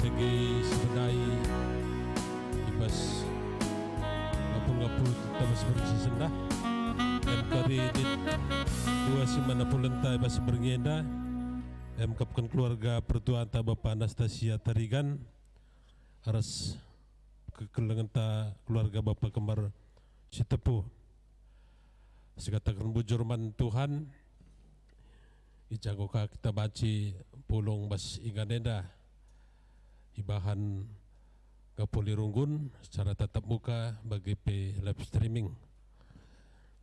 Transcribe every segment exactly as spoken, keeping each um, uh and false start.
Bagi sebenai i bas ngapul-ngapul kita bas berngi si sendah, em kari dit dua si mana pulenta i bas berngi enda, em kapken keluarga pertuanta Bapa Anastasia Tarigan, ras kekelengenta keluarga Bapa Kembar Sitepu. Sikataken bujur man Tuhan, i ja enggo ka kita banci pulung bas ingan enda, ibahan ngapuli runggun secara tatap muka, bage pe live streaming.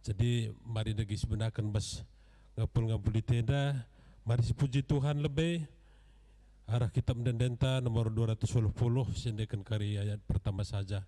Jadi, mari dage sibenaken bas ngapul-ngapuli enda, mari sipuji Tuhan lebe, arah Kitab Ende-endenta nomor dua ratus waluh puluh, siendeken kari ayat pertama saja.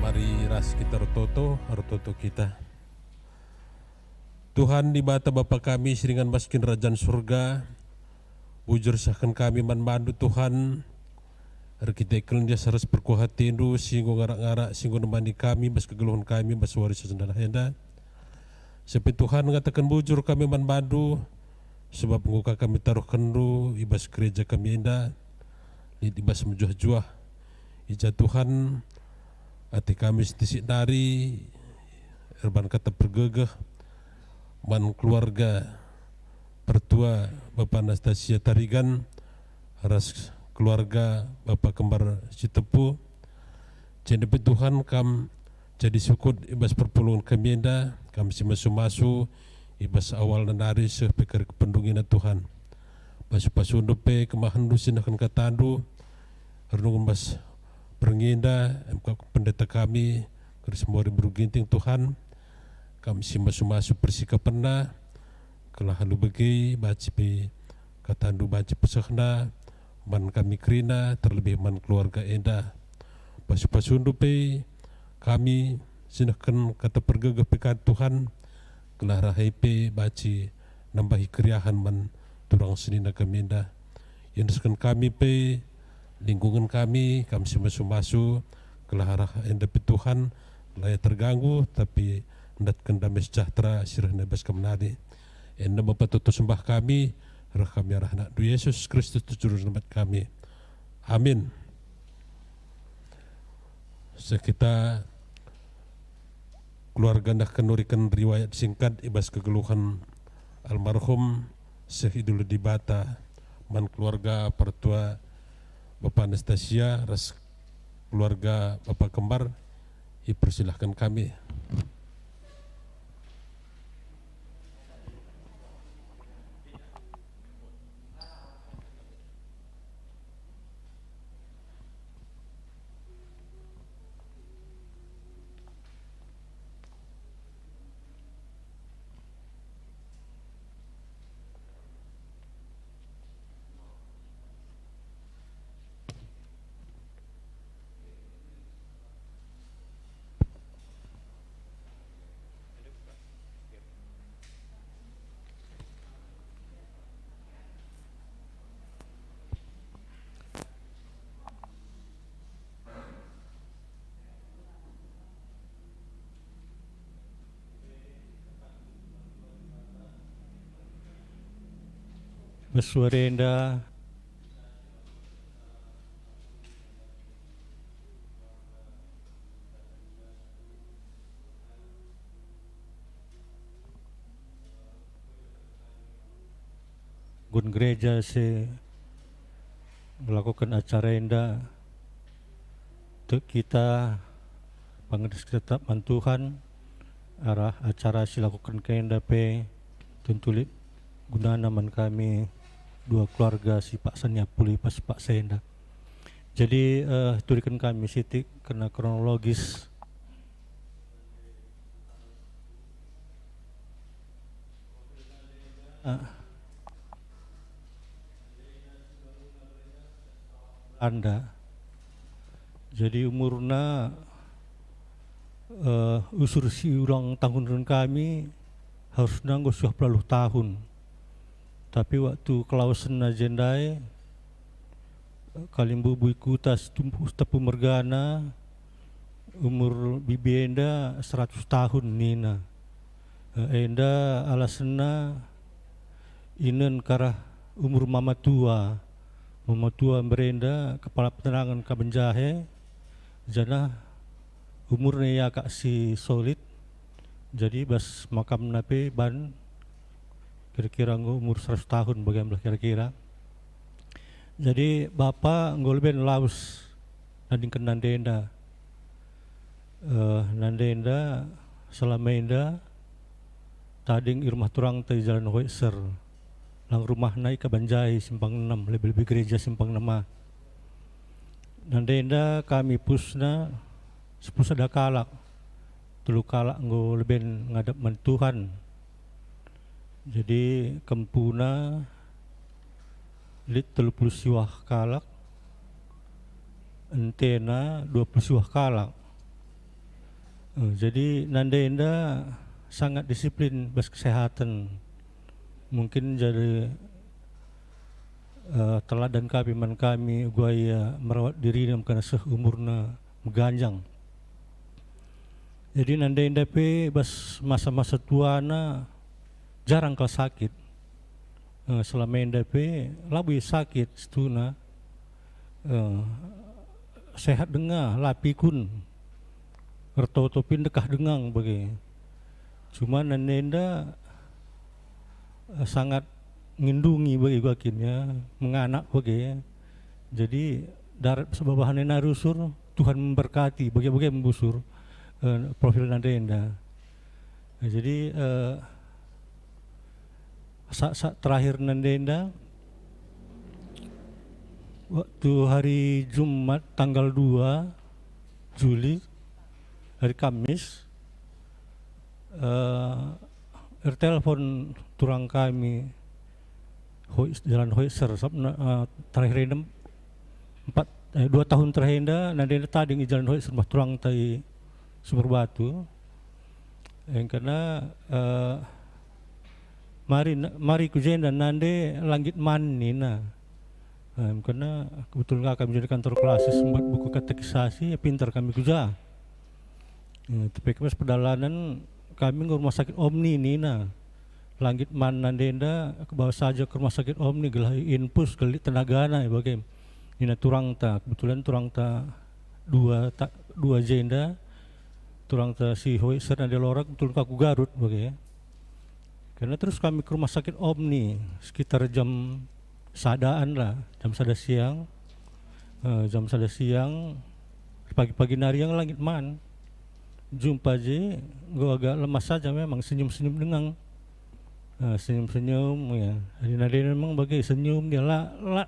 Mari ras kita ertoto, ertoto kita. Tuhan Dibata Bapa kami si ringan bas Kinirajan Surga, bujur sehken kami man bandu, Tuhan, erkiteken lias ras perkuah atendu si enggo ngarak-ngarak, si enggo nemani kami bas kegeluhen kami bas wari si sendah enda. Sepe Tuhan, ngataken bujur kami man bandu, sebab enggo ka kami taruhkenndu i bas gereja kami enda, lit i bas mejuah-juah. I ja Tuhan, ate kami sentisik nari erban kata pergegeh man keluarga pertua Bapa Anastasia Tarigan ras keluarga Bapa Kembar Sitepu. Jenda pe Tuhan, Kam jadi sukut i bas perpulungen kami enda, Kam si masu-masu i bas awalna nari seh pe kari kependungina, Tuhan. Pasu-pasundu pe kemahendu si nehken katandu, renungen bas berngi enda, em kap pendeta kami, Kris Mori Beru Ginting, Tuhan, Kam si masu-masu persikapenna, gelah alu bage banci pe katandu banci pesehna man kami kerina, terlebih man keluarga enda. Pasu-pasundu pe kami si nehken kata pergegeh pe ka, Tuhan, gelah arah e pe banci nambahi keriahen man turang senina kami enda. Iendesken kami pe lingkungen kami, Kam si masu-masu, gelah arah enda pe Tuhan, la ia terganggu, tapi ndatken dame sejahtera si rehna i bas Kam nari. Enda me patutu sembah kami, reh kami arah AnakNdu Yesus Kristus, Juru Selamat kami. Amin. Seh kita keluarga nehken nuriken riwayat singkat i bas kegeluhen almarhum seh idilo Dibata man keluarga pertua Bapa Anastasia ras keluarga Bapa Kembar, ipersilahken kami. Pesuarenda. Gun gereja si ngelakoken acara enda, tek kita pangedis kita tetap man Tuhan, arah acara si lakoken enda pe tentu lit gunana man kami dua keluarga si paksa niapuli pas paksa enda. Jadi, eh, turiken kami sitik kerna kronologis. Ah. Anda. Jadi umurna, eh, usur si ulang tahun kami harusna enggo siwah pelaluh tahun. Tapi waktu kelawasenna jendai, eh, kalimbubu i kuta si tempu, tepu mergana, umur bibi enda seratus tahun nina. Eh, enda alasenna inen karah umur mama tua. Mama tua mberenda kepala penerangen Kaben Jahe, janah umurna ia kak si solid. Jadi bas makamna pe ban kira-kira enggo umur seratus tahun bage lah kira-kira. Jadi bapa enggo leben lawes nadingken nande enda. Eh, nande enda, selama enda tading i rumah turangta i Jalan Hoitzer. Lang rumahna i Kabanjai Simpang Enem, lebe-lebe gereja Simpang Enem ah. Nande enda kami pusna sepuluh sada kalak, telu kalak enggo leben ngadap man Tuhan. Jadi kempuna lit telu puluh siwah kalak, entena dua puluh siwah kalak. Eh, jadi nande enda sangat disiplin bas kesehatan. Mungkin jadi, eh, teladan kami man kami, uga ia merawat dirina mekena seh umurna meganjang. Jadi nande enda pe bas masa-masa tuana jarang kal sakit. Eh, selama enda pe labo ia sakit situhuna. Eh, sehat denga, la pikun. Ertoto pe ndekah denga bage. Cuma nande enda, eh, sangat ngindungi bage gua kin ya, menganak bage. Jadi darat sebabahan ena rusur, Tuhan memberkati bage-bage mbusur, eh, profil nande enda. Nah, jadi, eh, sak-sak terakhir nande enda, waktu hari Jumat tanggal dua Juli, hari Kamis, eh, ertelepon turang kami, Hoi-, Jalan Hoitzer, sabna, eh, terakhir enda empat, eh, dua tahun terakhir enda, nande enda tading i Jalan Hoitzer rumah turangta i Sumber Batu. Engkana, eh, mari, mari ku jenda nande langgit man nina. Eh, engkana kebetulan kami jadi kantor klasis, embuat buku katekisasi, ya pintar kami ku ja. Eh, tapi pas perdalanan kami nge rumah sakit Omni nina. Langgit man nande enda, aku bawa saja ke rumah sakit Omni, gelah infus, gelah lit tenagana, ya bage. Nina turangta, kebetulan turangta dua, ta-, dua jenda, turangta si Hoitzer nande Lorak, kebetulan aku Garut, bage. Karena terus kami ke rumah sakit Omni sekitar jam sadaan lah, jam sada siang. Eh, jam sada siang, pagi-pagi nari yang langgit man. Jumpa je, enggo agak lemas saja memang, senyum-senyum denga. Eh, senyum-senyum, ya. Adina-adina memang bage senyum dia, la, la,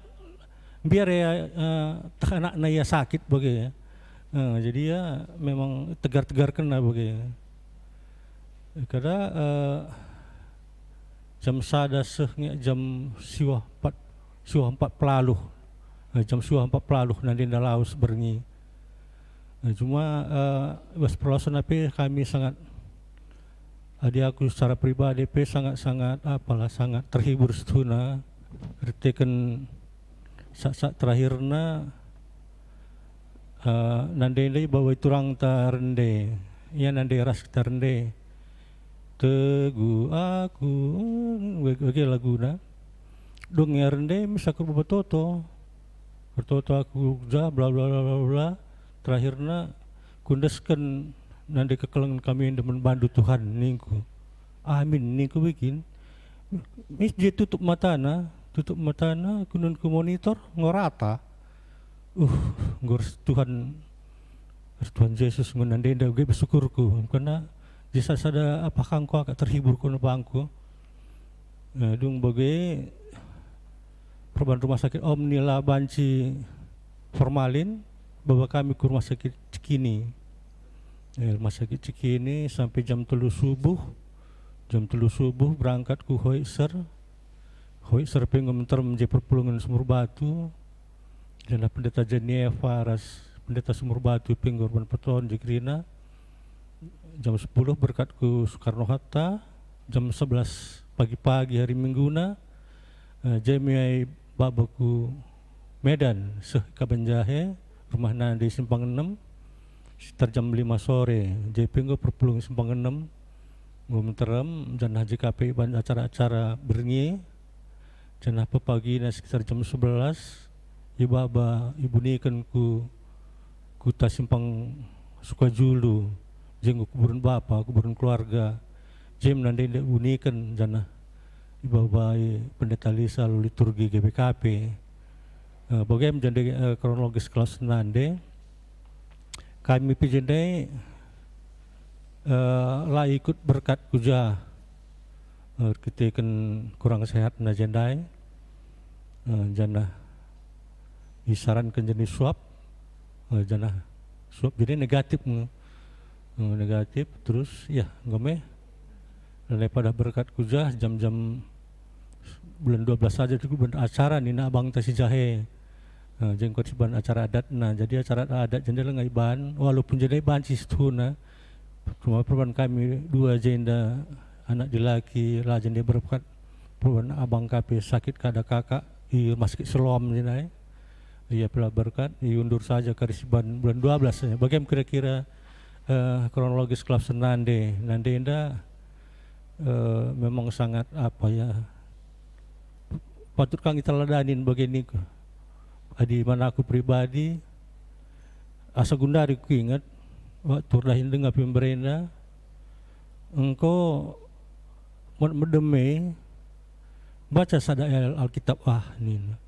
biar ya, eh, teh anakna ia sakit bage ya. Eh, jadi ya memang tegar-tegar kena bage ya. Kada, eh, jam sada seh nge jam siwah empat, siwah empat pelaluh. Eh, jam siwah empat pelaluh nande enda lawes berngi. Eh, cuma, eh, bas perlawasen pe kami sangat, adi aku secara pribadi pe sangat-sangat, apalah, sangat terhibur situhuna. Erteken sak-sak terakhirna, eh, nande enda ibawa turangta rende. Ia nande ras kita rende. Teguh aku, bage, bage laguna. Dung e arende mis aku erbaba toto. Ertoto aku ja, bla, bla, bla, bla, bla. Terakhirna kuendesken nande kekelengen kami enda man bandu Tuhan, ningku. Amin, ningku bikin. Mis je tutup matana, tutup matana, kunun ku monitor, enggo rata. Uh, enggo ras Tuhan, ras Tuhan Jesus enggo nande enda, uga bersyukurku. Karena je sada-sada apa kangku agak terhibur ku bangku. Eh, dung bage perban rumah sakit Omni la banci formalin, baba kami ku rumah sakit Cikini. Eh, rumah sakit Cikini sampai jam telu subuh. Jam telu subuh berangkat ku Hoitzer. Hoitzer pe enggo menterem je perpulungen Sumur Batu. Janah Pendeta Jenieva ras Pendeta Sumur Batu pe enggo erban pertoton je kerina. Jam sepuluh berkat ku Soekarno Hatta, jam sebelas pagi-pagi hari Mingguna, eh, je me ai baba ku Medan, seh Kaben Jahe, rumah nande Simpang Enem, sekitar jam lima sore, je pe enggo perpulung Simpang Enem, enggo menterem, janah je ka pe iban acara-acara berngi, janah pepagina sekitar jam sebelas, ibaba, ibuniken ku kuta Simpang Sukajulu, je enggo kuburen bapa, kuburen keluarga, je me nande-nande ibuniken, janah ibabai Pendeta Lisa alu liturgi G B K P. Eh, bage me jende, eh, kronologis kelaus nande. Kami pe jende, eh, la ikut berkat ku ja, eh, erkiteken kurang sehatna jendai, eh, janah isaranken jenis swab, eh, janah swab jadi negatif nge. Eh, negatif, terus, ya, enggo me. Lanai padah berkat ku ja, jam-jam bulan dua belas saja cukup ben acara nina abangta si jahe. Eh, jengkot siban acara adatna. Jadi acara adat jenda lenga iban, walaupun jenda iban si setuhuna. Cuma perban kami dua jenda anak dilaki, la jenda berkat. Perban abang kape sakit kada kakak, i rumah sakit Selom jenda, eh. Ia pela berkat, iundur saja kari siban bulan dua belas, eh. Bagaimana kira-kira, eh, kronologis kelaus nande, nande enda, eh, memang sangat apa ya, patut kang iteladani bage niku. Adi man aku pribadi, asa gundari kuinget, waktu erdahin denga pe mberenda, engko mat medem e, baca sada ayat Alkitab ah, nina.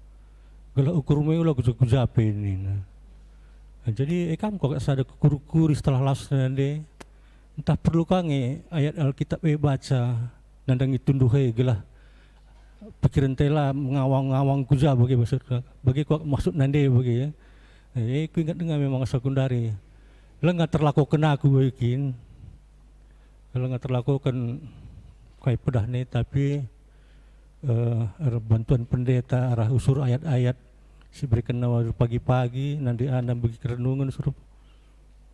Gelah ukurmu e ula kuja-kuja pe, nina. Jadi, e kam kok sada kekuri-kuri setelah las nande, ntah perlu ka nge ayat Alkitab e baca, nandangi tunduh e gelah pikiren tela ngawang-ngawang kuja bage maksud, bage kuak maksud nande bage, ya. Eh, kuingat denga memang sekundari. Lenga terlakoken aku bage kin. Lenga terlakoken kai pedah ne, tapi, eh, er-, bantuan pendeta arah usur ayat-ayat si berikenna pagi-pagi, nande anam begi kerenungen suruh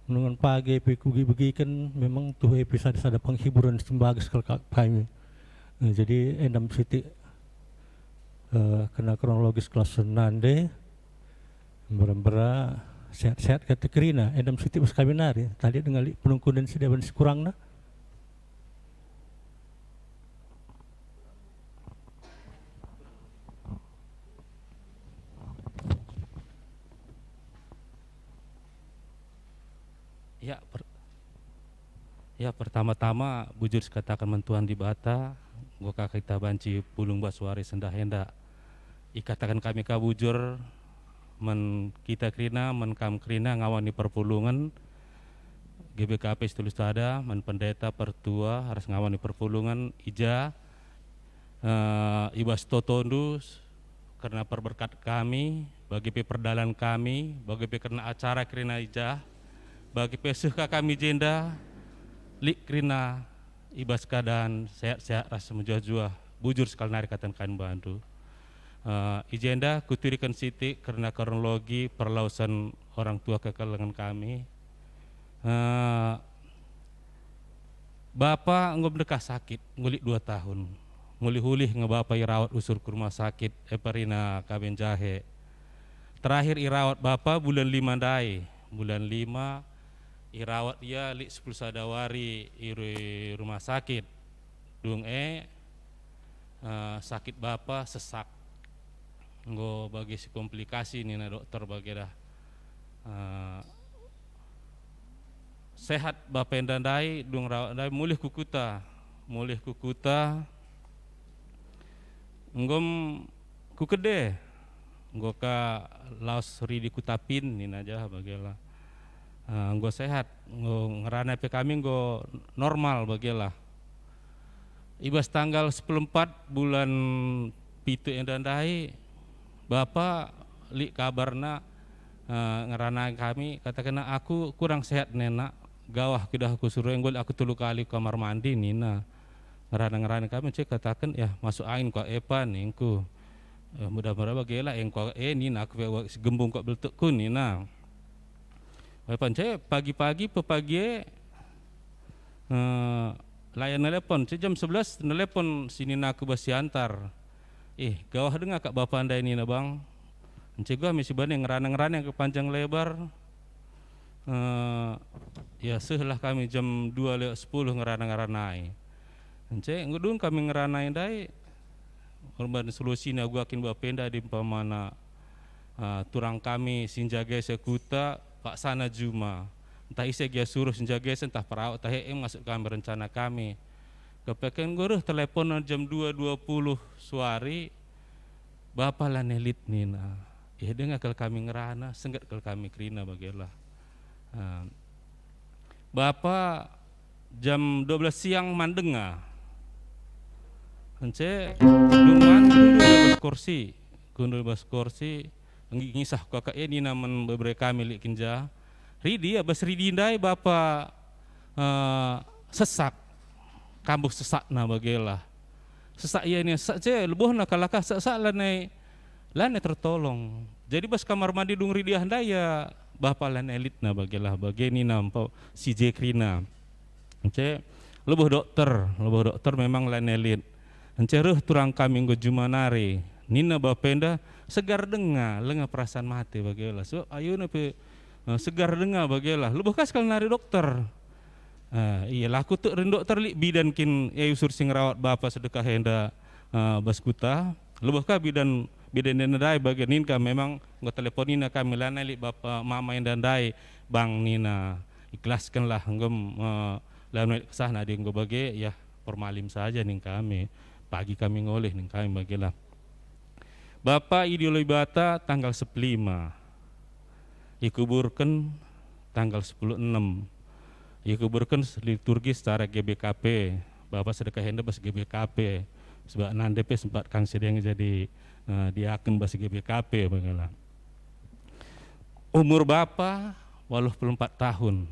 Nungan pagi pe kugi-begiken, memang tuhu e pe sada-sada penghiburan si mbages kal ka-, kami. Eh, jadi enda me sitik, eh, kena kronologis kelaus nande, mbera-mbera, sehat-sehat kata kerina, enda me sitik bas kami nari, tadi denga lit penungkunen si deban si kurangna. Ya, per-, ya, pertama-tama bujur sikataken man Tuhan Dibata, enggo ka kita banci pulung bas wari sendah enda. Ikataken kami ka bujur man kita kerina, man kam kerina ngawani perpulungen G B K P Situlusada, man pendeta, pertua, ras ngawani perpulungen i ja, eh, i bas totondu, kerna perberkat kami, bage pe perdalan kami, bage pe kerna acara kerina i ja, bage pe seh ka kami jenda, lit kerina i bas keadaan sehat-sehat ras mejuah-juah, bujur sekali nari kataken kami bandu. Eh, i jenda kuturiken sitik kerna kronologi perlausen orang tua kekelengen kami. Eh, Bapa enggo mendekah sakit, nggo lit dua tahun. Mulih-ulih nge bapa irawat usur ku rumah sakit, e, Perina Kaben Jahe. Terakhir irawat bapa bulan lima ndai. Bulan lima irawat ia lit sepuluh sada wari i ru-, rumah sakit. Dung e, eh, sakit bapa sesak. Enggo bage si komplikasi nina dokter bage dah. Eh, sehat bapa enda ndai, dung rawat ndai, mulih ku kuta, mulih ku kuta. Enggo m-, ku kede, enggo ka laos ridi ku Tapin nina jah bagela. Eh, enggo sehat, enggo ngerana pe kami enggo normal bagela. I bas tanggal sepuluh empat bulan pitu enda ndai, bapa lit kabarna, eh, ngerana kami, katakenna, "Aku kurang sehat nena, gawah kuidah aku sure, enggo lit aku telu kali ku kamar mandi," nina. Ngerana-ngerana kami, cek kataken, "Ya, masuk angin kua epa," ningku. Eh, mudah-mudah bagela, engkua e nina, "Aku pe wak si gembung kua beltekku," nina. Wai pance pagi-pagi pepagi e, eh, layan nelepon, si jam sebelas nelepon si ninaku bas Siantar. "Eh, gawah denga kak bapa ndai," nina, "Bang." Ence gua me si bane ngerana-ngerana ke panjang lebar. Eh, ya, sehlah kami jam dua lewat sepuluh ngerana-ngeranai. Ence enggo dung kami ngeranai ndai, urban selusina gua kin bapa enda adi umpamana, eh, turang kami si njagesa kuta, paksana juma. Ntah ise gia suruh si njagesa, ntah perawat, ntah e, e ngasup kami rencana kami. Kepeken enggo reh telepon jam dua dua puluh suari, "Bapa lanai lit," nina. Eh, denga kal kami ngerana, sengget kal kami kerina bagela. Ah, "Bapa jam dua belas siang man denga." Ence dung man kundul bas kursi, kundul bas kursi, nggi-, ngisah kuakap e nina man bebere kami lit kenca, "Ridi, abas ridi ndai bapa, eh, sesak, kambuh sesakna bagela." Sesak ia nina, sesak je, lebohna kalak ah sesak lanai, lanai tertolong. Jadi bas kamar mandi dung ridi ah ndai ia bapa lanai litna bagela, bage nina empa si je kerina. Ence leboh dokter, leboh dokter memang lanai lit. Ence reh turang kami enggo juma nari. Nina bapa enda, "Segar denga, langa perasaan mate bagela." Sebab ayona pe, eh, segar denga bagela. Leboh ka sekali nari dokter. Eh, iya, la aku tek rin dokter lit bidan kin e usur si ngerawat bapa Sedekah enda, eh, bas kuta. Leboh ka bidan, bidan enda ndai bage nin ka memang enggo telepon nina kami lanai lit bapa mama enda ndai, Bang, nina. Ikhlaskenlah enggo, eh, lanai lit kesahna adi enggo bage, ya, formalim saja ning kami. Pagi kami ngoleh ning kami bagela. Bapa idiolo Dibata tanggal sepuluh lima. Ikuburken tanggal sepuluh enam. Ikuburken liturgi secara G B K P. Bapa Sedekah enda bas G B K P. Sebab nande pe sempat kang sideng jadi, eh, diaken bas G B K P bagela. Umur bapa waluh puluh empat tahun.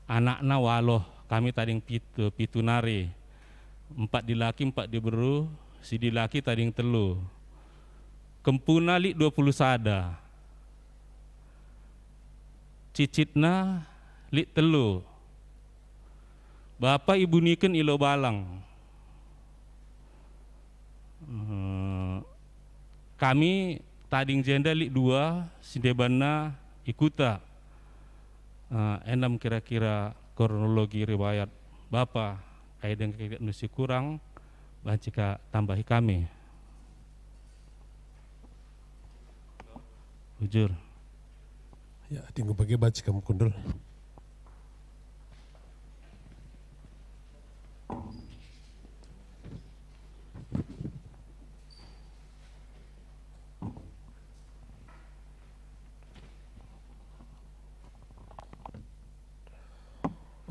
Anakna waloh, kami tading pitu, pitu nari. Empat dilaki, empat diberu, si dilaki tading telu. Kempuna lit dua puluh sada. Cicitna lit telu. Bapa ibuniken i Lobalang. Eh, kami tading jenda lit dua, si ndebanna i kuta. Eh, enem kira-kira kronologi riwayat bapa, kai dengke nusi kurang, banci ka tambahi kami. Bujur. Ya, adi enggo bage banci kam kundul.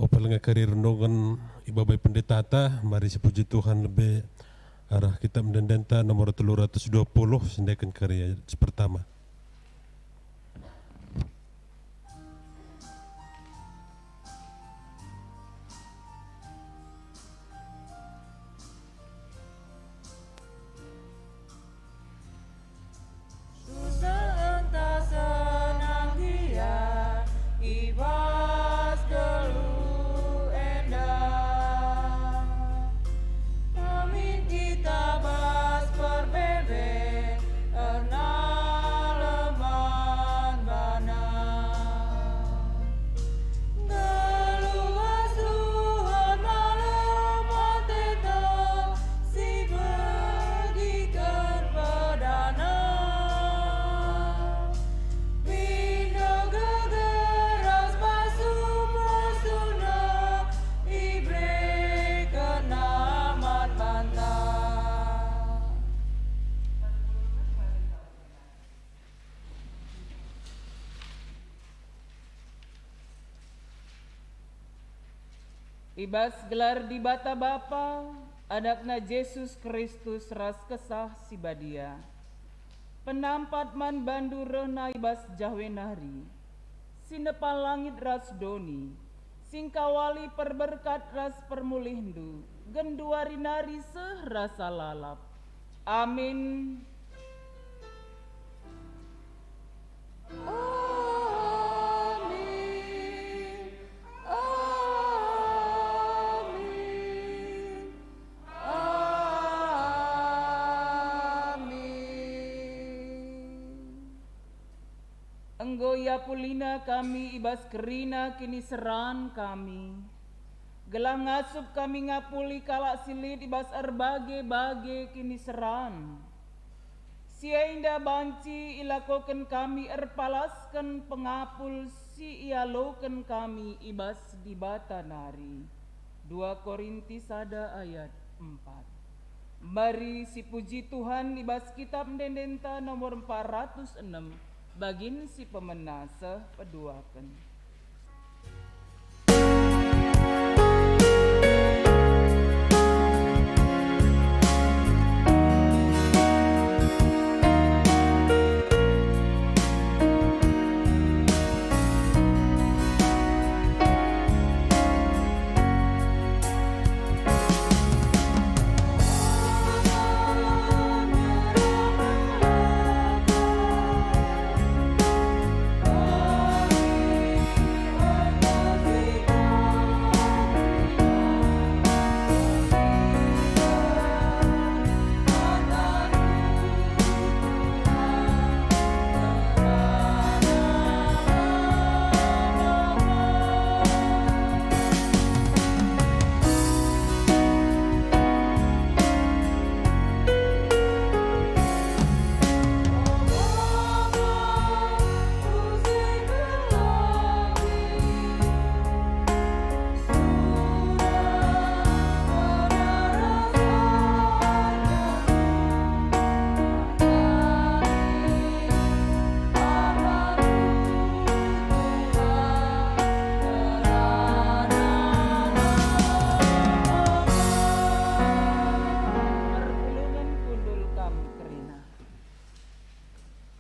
Ope langa kari renungen ibabai pendetata, mari sipuji Tuhan lebe arah kitab ende-endenta nomor telu ratus dua puluh, sendeken kari si pertama. Susah ntah senang gia i bas geluh enda. Amin kita bas perbebe, ernallah I bas gelar Dibata Bapa, Anakna Jesus Kristus ras Kesah Si Badia. Penampat man bandu rehna i bas Jahwe nari, si nepa langit ras doni, si ngkawali perberkat ras permulihndu, genduari nari seh rasa lalap. Amin. Amin. Amin. Enggo iapulina kami i bas kerina kiniseran kami, gelah ngasup kami ngapuli kalak si lit i bas erbage-bage kiniseran. Si enda banci ilakoken kami erpalasken pengapul si ialoken kami i bas Dibata nari. Dua Korinti sada ayat empat. Mari sipuji Tuhan i bas Kitab Ende-endenta nomor empat ratus enem, bagin si pemena seh peduaken. Perpulungen kundul kam kerina.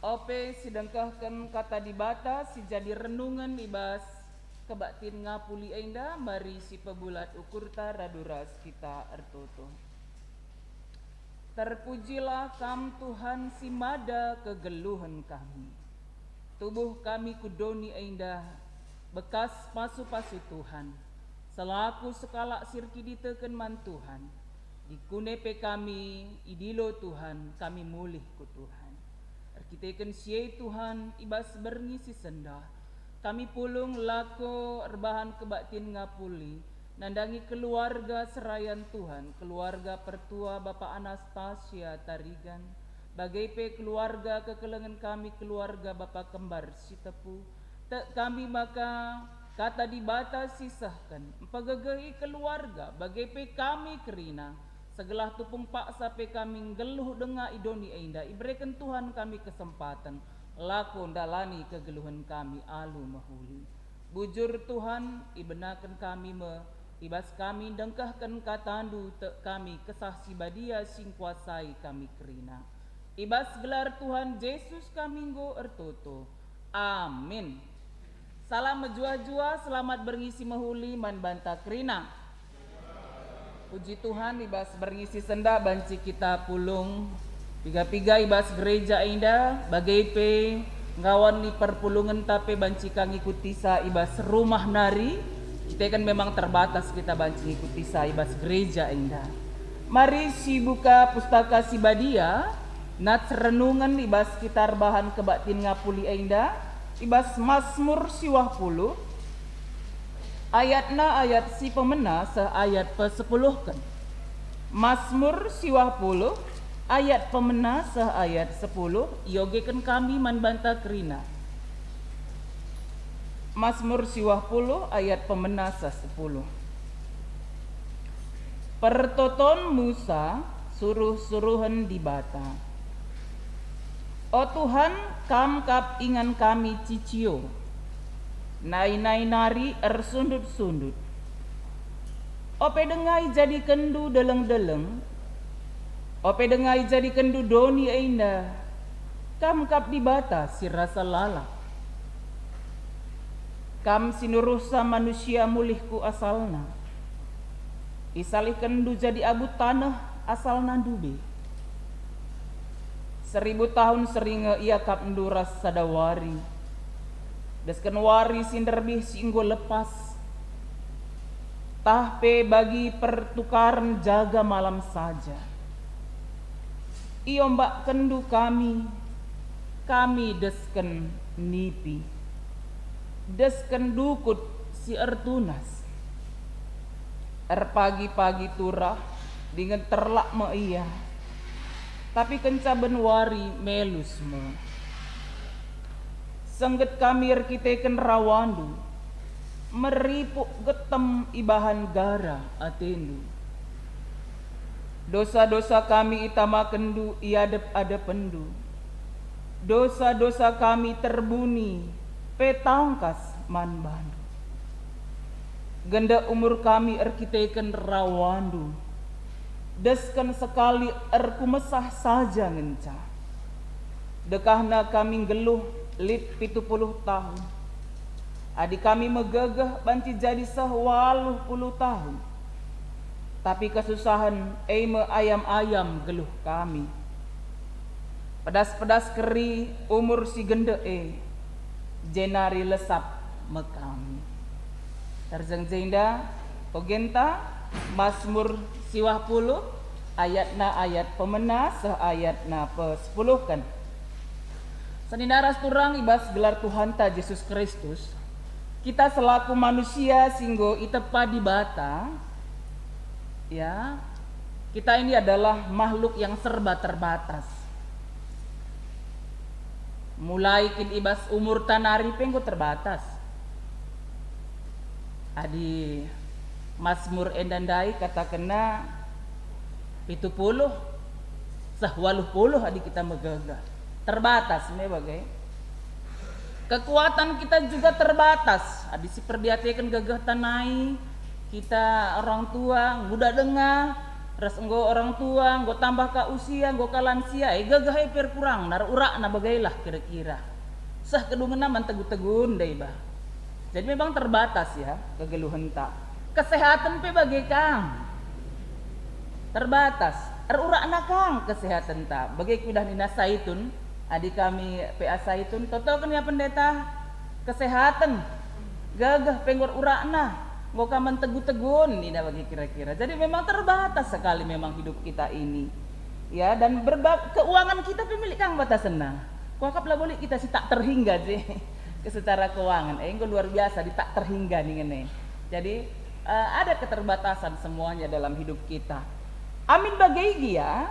Ope si dengkehken Kata Dibata si jadi renungen i bas kebaktin ngapuli enda, mari sipebulat ukurta radu ras kita ertoto. Terpujilah Kam, Tuhan, si mada kegeluhen kami. Tubuh kami ku doni enda bekas pasu-pasu Tuhan. Selaku sekalak si erkiteken man Tuhan, dikune pe kami idilo Tuhan, kami mulih ku Tuhan. Erkiteken si e Tuhan, i bas berngi si sendah, kami pulung lako erbahan kebaktin ngapuli, nandangi keluarga serayan Tuhan, keluarga pertua Bapa Anastasia Tarigan, bage pe keluarga kekelengen kami, keluarga Bapa Kembar Sitepu. Tek kami maka Kata Dibata sisehken mpegegehi keluarga, bage pe kami kerina, segelah tupung paksa pe kami nggeluh denga i doni enda, ibereken Tuhan kami kesempaten lako ndalani kegeluhen kami alu mehuli. Bujur Tuhan, ibenaken kami me, i bas kami ndengkehken KataNdu, tek kami Kesah Si Badia si ngkuasai kami kerina. I bas gelar Tuhan Jesus kami enggo ertoto. Amin. Salam mejuah-juah, selamat berngi si mehuli man banta kerina. Puji Tuhan, i bas berngi si sendah banci kita pulung piga-piga i bas gereja enda, bage pe ngawani perpulungenta pe banci ka ngikutisa i bas rumah nari. Kita kan memang terbatas kita banci ngikutisa i bas gereja enda. Mari sibuka Pustaka Si Badia, nats renungen i bas kita erbahan kebaktin ngapuli enda, i bas Masmur siwah puluh, ayatna ayat si pemena seh ayat pesepuluhken. Masmur siwah puluh, ayat pemena seh ayat sepuluh, iogeken kami man banta kerina. Masmur siwah puluh ayat pemena seh sepuluh. Pertoton Musa, suruh-suruhen Dibata. O Tuhan, Kam kap ingan kami cicio, nai-nai nari ersundut-sundut. Ope denga ijadikenndu deleng-deleng, ope denga ijadikenndu doni enda, kam kap Dibata si rasa lalap. Kam si nuruhsa manusia mulih ku asalna. Isalihkenndu jadi abu taneh asalna ndube. Seribu tahun seri nge iakapndu ras sada wari, desken wari si nderbih si enggo lepas, tah pe bagi pertukaren jaga malam saja. Iombakkenndu kami, kami desken nipi, desken dukut si ertunas. Erpagi-pagi turah, dingen terlak me ia. Tapi kenca ben wari melus me. Sengget kami erkiteken rawandu, meripuk getem ibahan gara atendu. Dosa-dosa kami itamakenndu i adep-adepenndu. Dosa-dosa kami terbuni pe tangkas man bandu. Genda umur kami erkiteken rawandu, desken sekali erkumesah saja ngenca. Dekahna kami nggeluh lit pitu puluh tahun. Adi kami megegeh banci jadi seh waluh puluh tahun. Tapi kesusahen e me ayam-ayam geluh kami. Pedas-pedas keri umur si gende e, jenari lesap me kami. Terjeng jenda, ogenta, Masmur siwah puluh, ayatna ayat pemena seh ayatna pesepuluhken. Senina ras turang i bas gelar Tuhanta Jesus Kristus, kita selaku manusia si enggo itepa Dibata, ya, kita ini adalah makhluk yang serba terbatas. Mulai kin i bas umurta nari pe enggo terbatas. Adi Masmur enda ndai katakenna pitu puluh, seh waluh puluh adi kita megegeh. Terbatas me bage. Kekuatan kita juga terbatas. Adi siperdiateken gegehta nai, kita orang tua, nguda denga, ras enggo orang tua, enggo tambah ka usia, enggo ka lansia, e gegeh e perkurang, nar urakna bagailah kira-kira. Seh kedungenna man tegu-tegun dai bah. Jadi memang terbatas ya kegeluhenta. Kesehaten pe bage kang. Terbatas. Erurakna kang kesehatenta. Bage kuidah nina Saitun, adi kami P A Saitun, totoken ya pendeta, kesehaten. Gegeh pe enggo erurakna. Enggo ka man tegu-tegun nina bage kira-kira. Jadi memang terbatas sekali memang hidup kita ini. Ya, dan berba-, keuangan kita pe milik kang batasenna. Kuakap labo lit kita si tak terhingga je. Ke secara keuangan, eh, enggo luar biasa di tak terhingga ningen e. Jadi, eh, ada keterbatasan semuanya dalam hidup kita. Amin bage gia,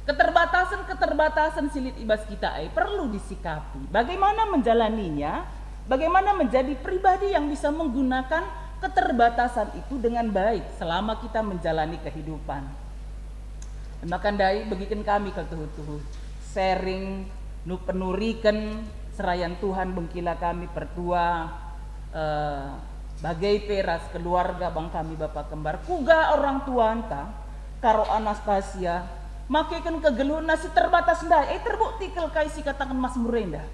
keterbatasan-keterbatasan si lit i bas kita e perlu disikapi. Bagaimana menjalaninya? Bagaimana menjadi pribadi yang bisa menggunakan keterbatasan itu dengan baik selama kita menjalani kehidupan? Maka ndai begiken kami kal tuhu-tuhu sharing, nu-, penuriken serayan Tuhan bengkila kami pertua, eh, bage pe ras keluarga bang kami bapa kembar. Kuga orang tuanta, Karo Anastasia, makeken kegeluhenna si terbatas ndai, eh, terbukti kal kai si kataken Masmur enda.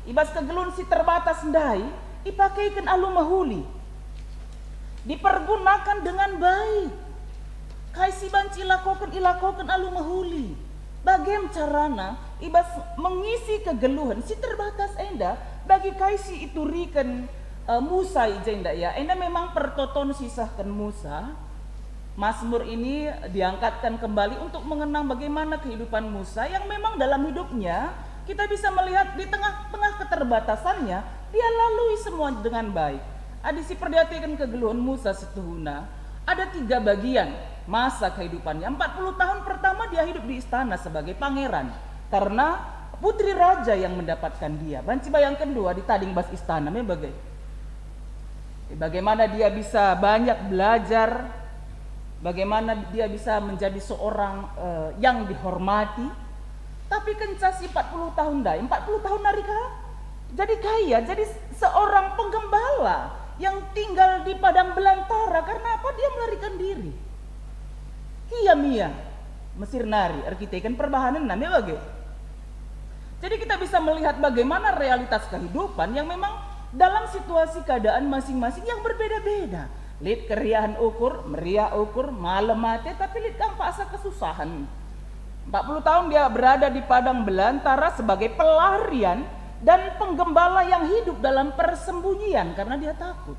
I bas kegeluhen si terbatas ndai, ipakeken alu mehuli. Dipergunakan dengan baik. Kai si banci ilakoken, ilakoken alu mehuli. Bagem carana i bas mengisi kegeluhen si terbatas enda bagi kai si ituriken, eh, Musa i jenda, ya. Enda memang pertoton si isehken Musa. Masmur ini diangkatkan kembali untuk mengenang bagaimana kehidupan Musa yang memang dalam hidupnya kita bisa melihat di tengah-tengah keterbatasannya, dia lalui semua dengan baik. Adi siperdiateken kegeluhen Musa setuhuna, ada tiga bagian masa kehidupannya. Empat puluh tahun pertama dia hidup di istana sebagai pangeran, karena putri raja yang mendapatkan dia. Banci bayangkenndu adi tading bas istana me bage. Bagaimana dia bisa banyak belajar, bagaimana dia bisa menjadi seorang, eh, yang dihormati. Tapi kenca si empat puluh tahun ndai, empat puluh tahun nari ka? Jadi kai ya? Jadi seorang penggembala. yang tinggal di padang belantara. Karena apa? Dia melarikan diri. Kiam ia Mesir nari, erkiteken perbahanenna me bage. Jadi kita bisa melihat bagaimana realitas kehidupan yang memang dalam situasi keadaan masing-masing yang berbeda-beda. Lit keriahen ukur, meriah ukur, malem ate, tapi lit kam paksa kesusahen. Empat puluh tahun dia berada di padang belantara sebagai pelarian dan penggembala yang hidup dalam persembunyian karena dia takut.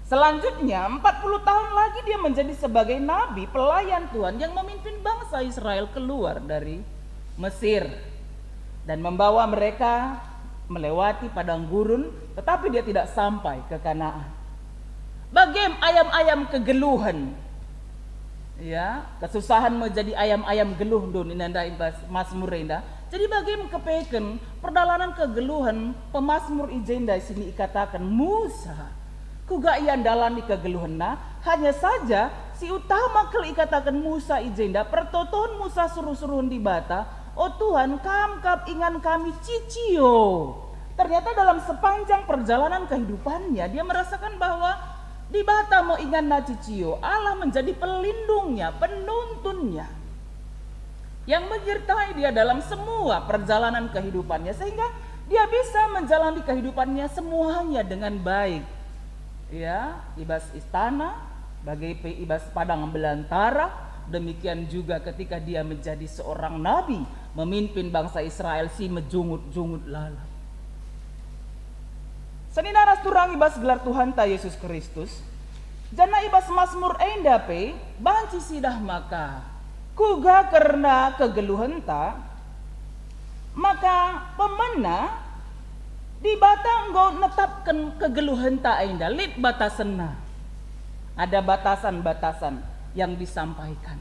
Selanjutnya, empat puluh tahun lagi dia menjadi sebagai nabi, pelayan Tuhan yang memimpin bangsa Israel keluar dari Mesir dan membawa mereka melewati padang gurun, tetapi dia tidak sampai ke Kanaan. Bagem ayam-ayam kegeluhen. Ya, kesusahen me jadi ayam-ayam geluh ndo nina ndai bas Masmur enda. Jadi bagem kepeken perdalanan kegeluhen pemazmur i jenda sini ikataken Musa. Kuga ia ndalani kegeluhenna? Hanya saja si utama kal ikataken Musa i jenda, pertoton Musa suruh-suruhen Dibata, "O Tuhan, Kam kap ingan kami cicio." Ternyata dalam sepanjang perjalanan kehidupannya, dia merasakan bahwa Dibata me inganna cicio, Allah menjadi pelindungnya, penuntunnya, yang menyertai dia dalam semua perjalanan kehidupannya, sehingga dia bisa menjalani kehidupannya semuanya dengan baik. Ya, i bas istana, bage pe i bas padang belantara, demikian juga ketika dia menjadi seorang nabi, memimpin bangsa Israel si mejungut-jungut lalap. Senina ras turang i bas gelar Tuhanta Yesus Kristus, janah i bas Masmur enda pe banci sidah maka, kuga kerna kegeluhenta, maka pemena Dibata enggo netapken kegeluhenta enda, lit batasenna. Ada batasan-batasan yang disampaikan.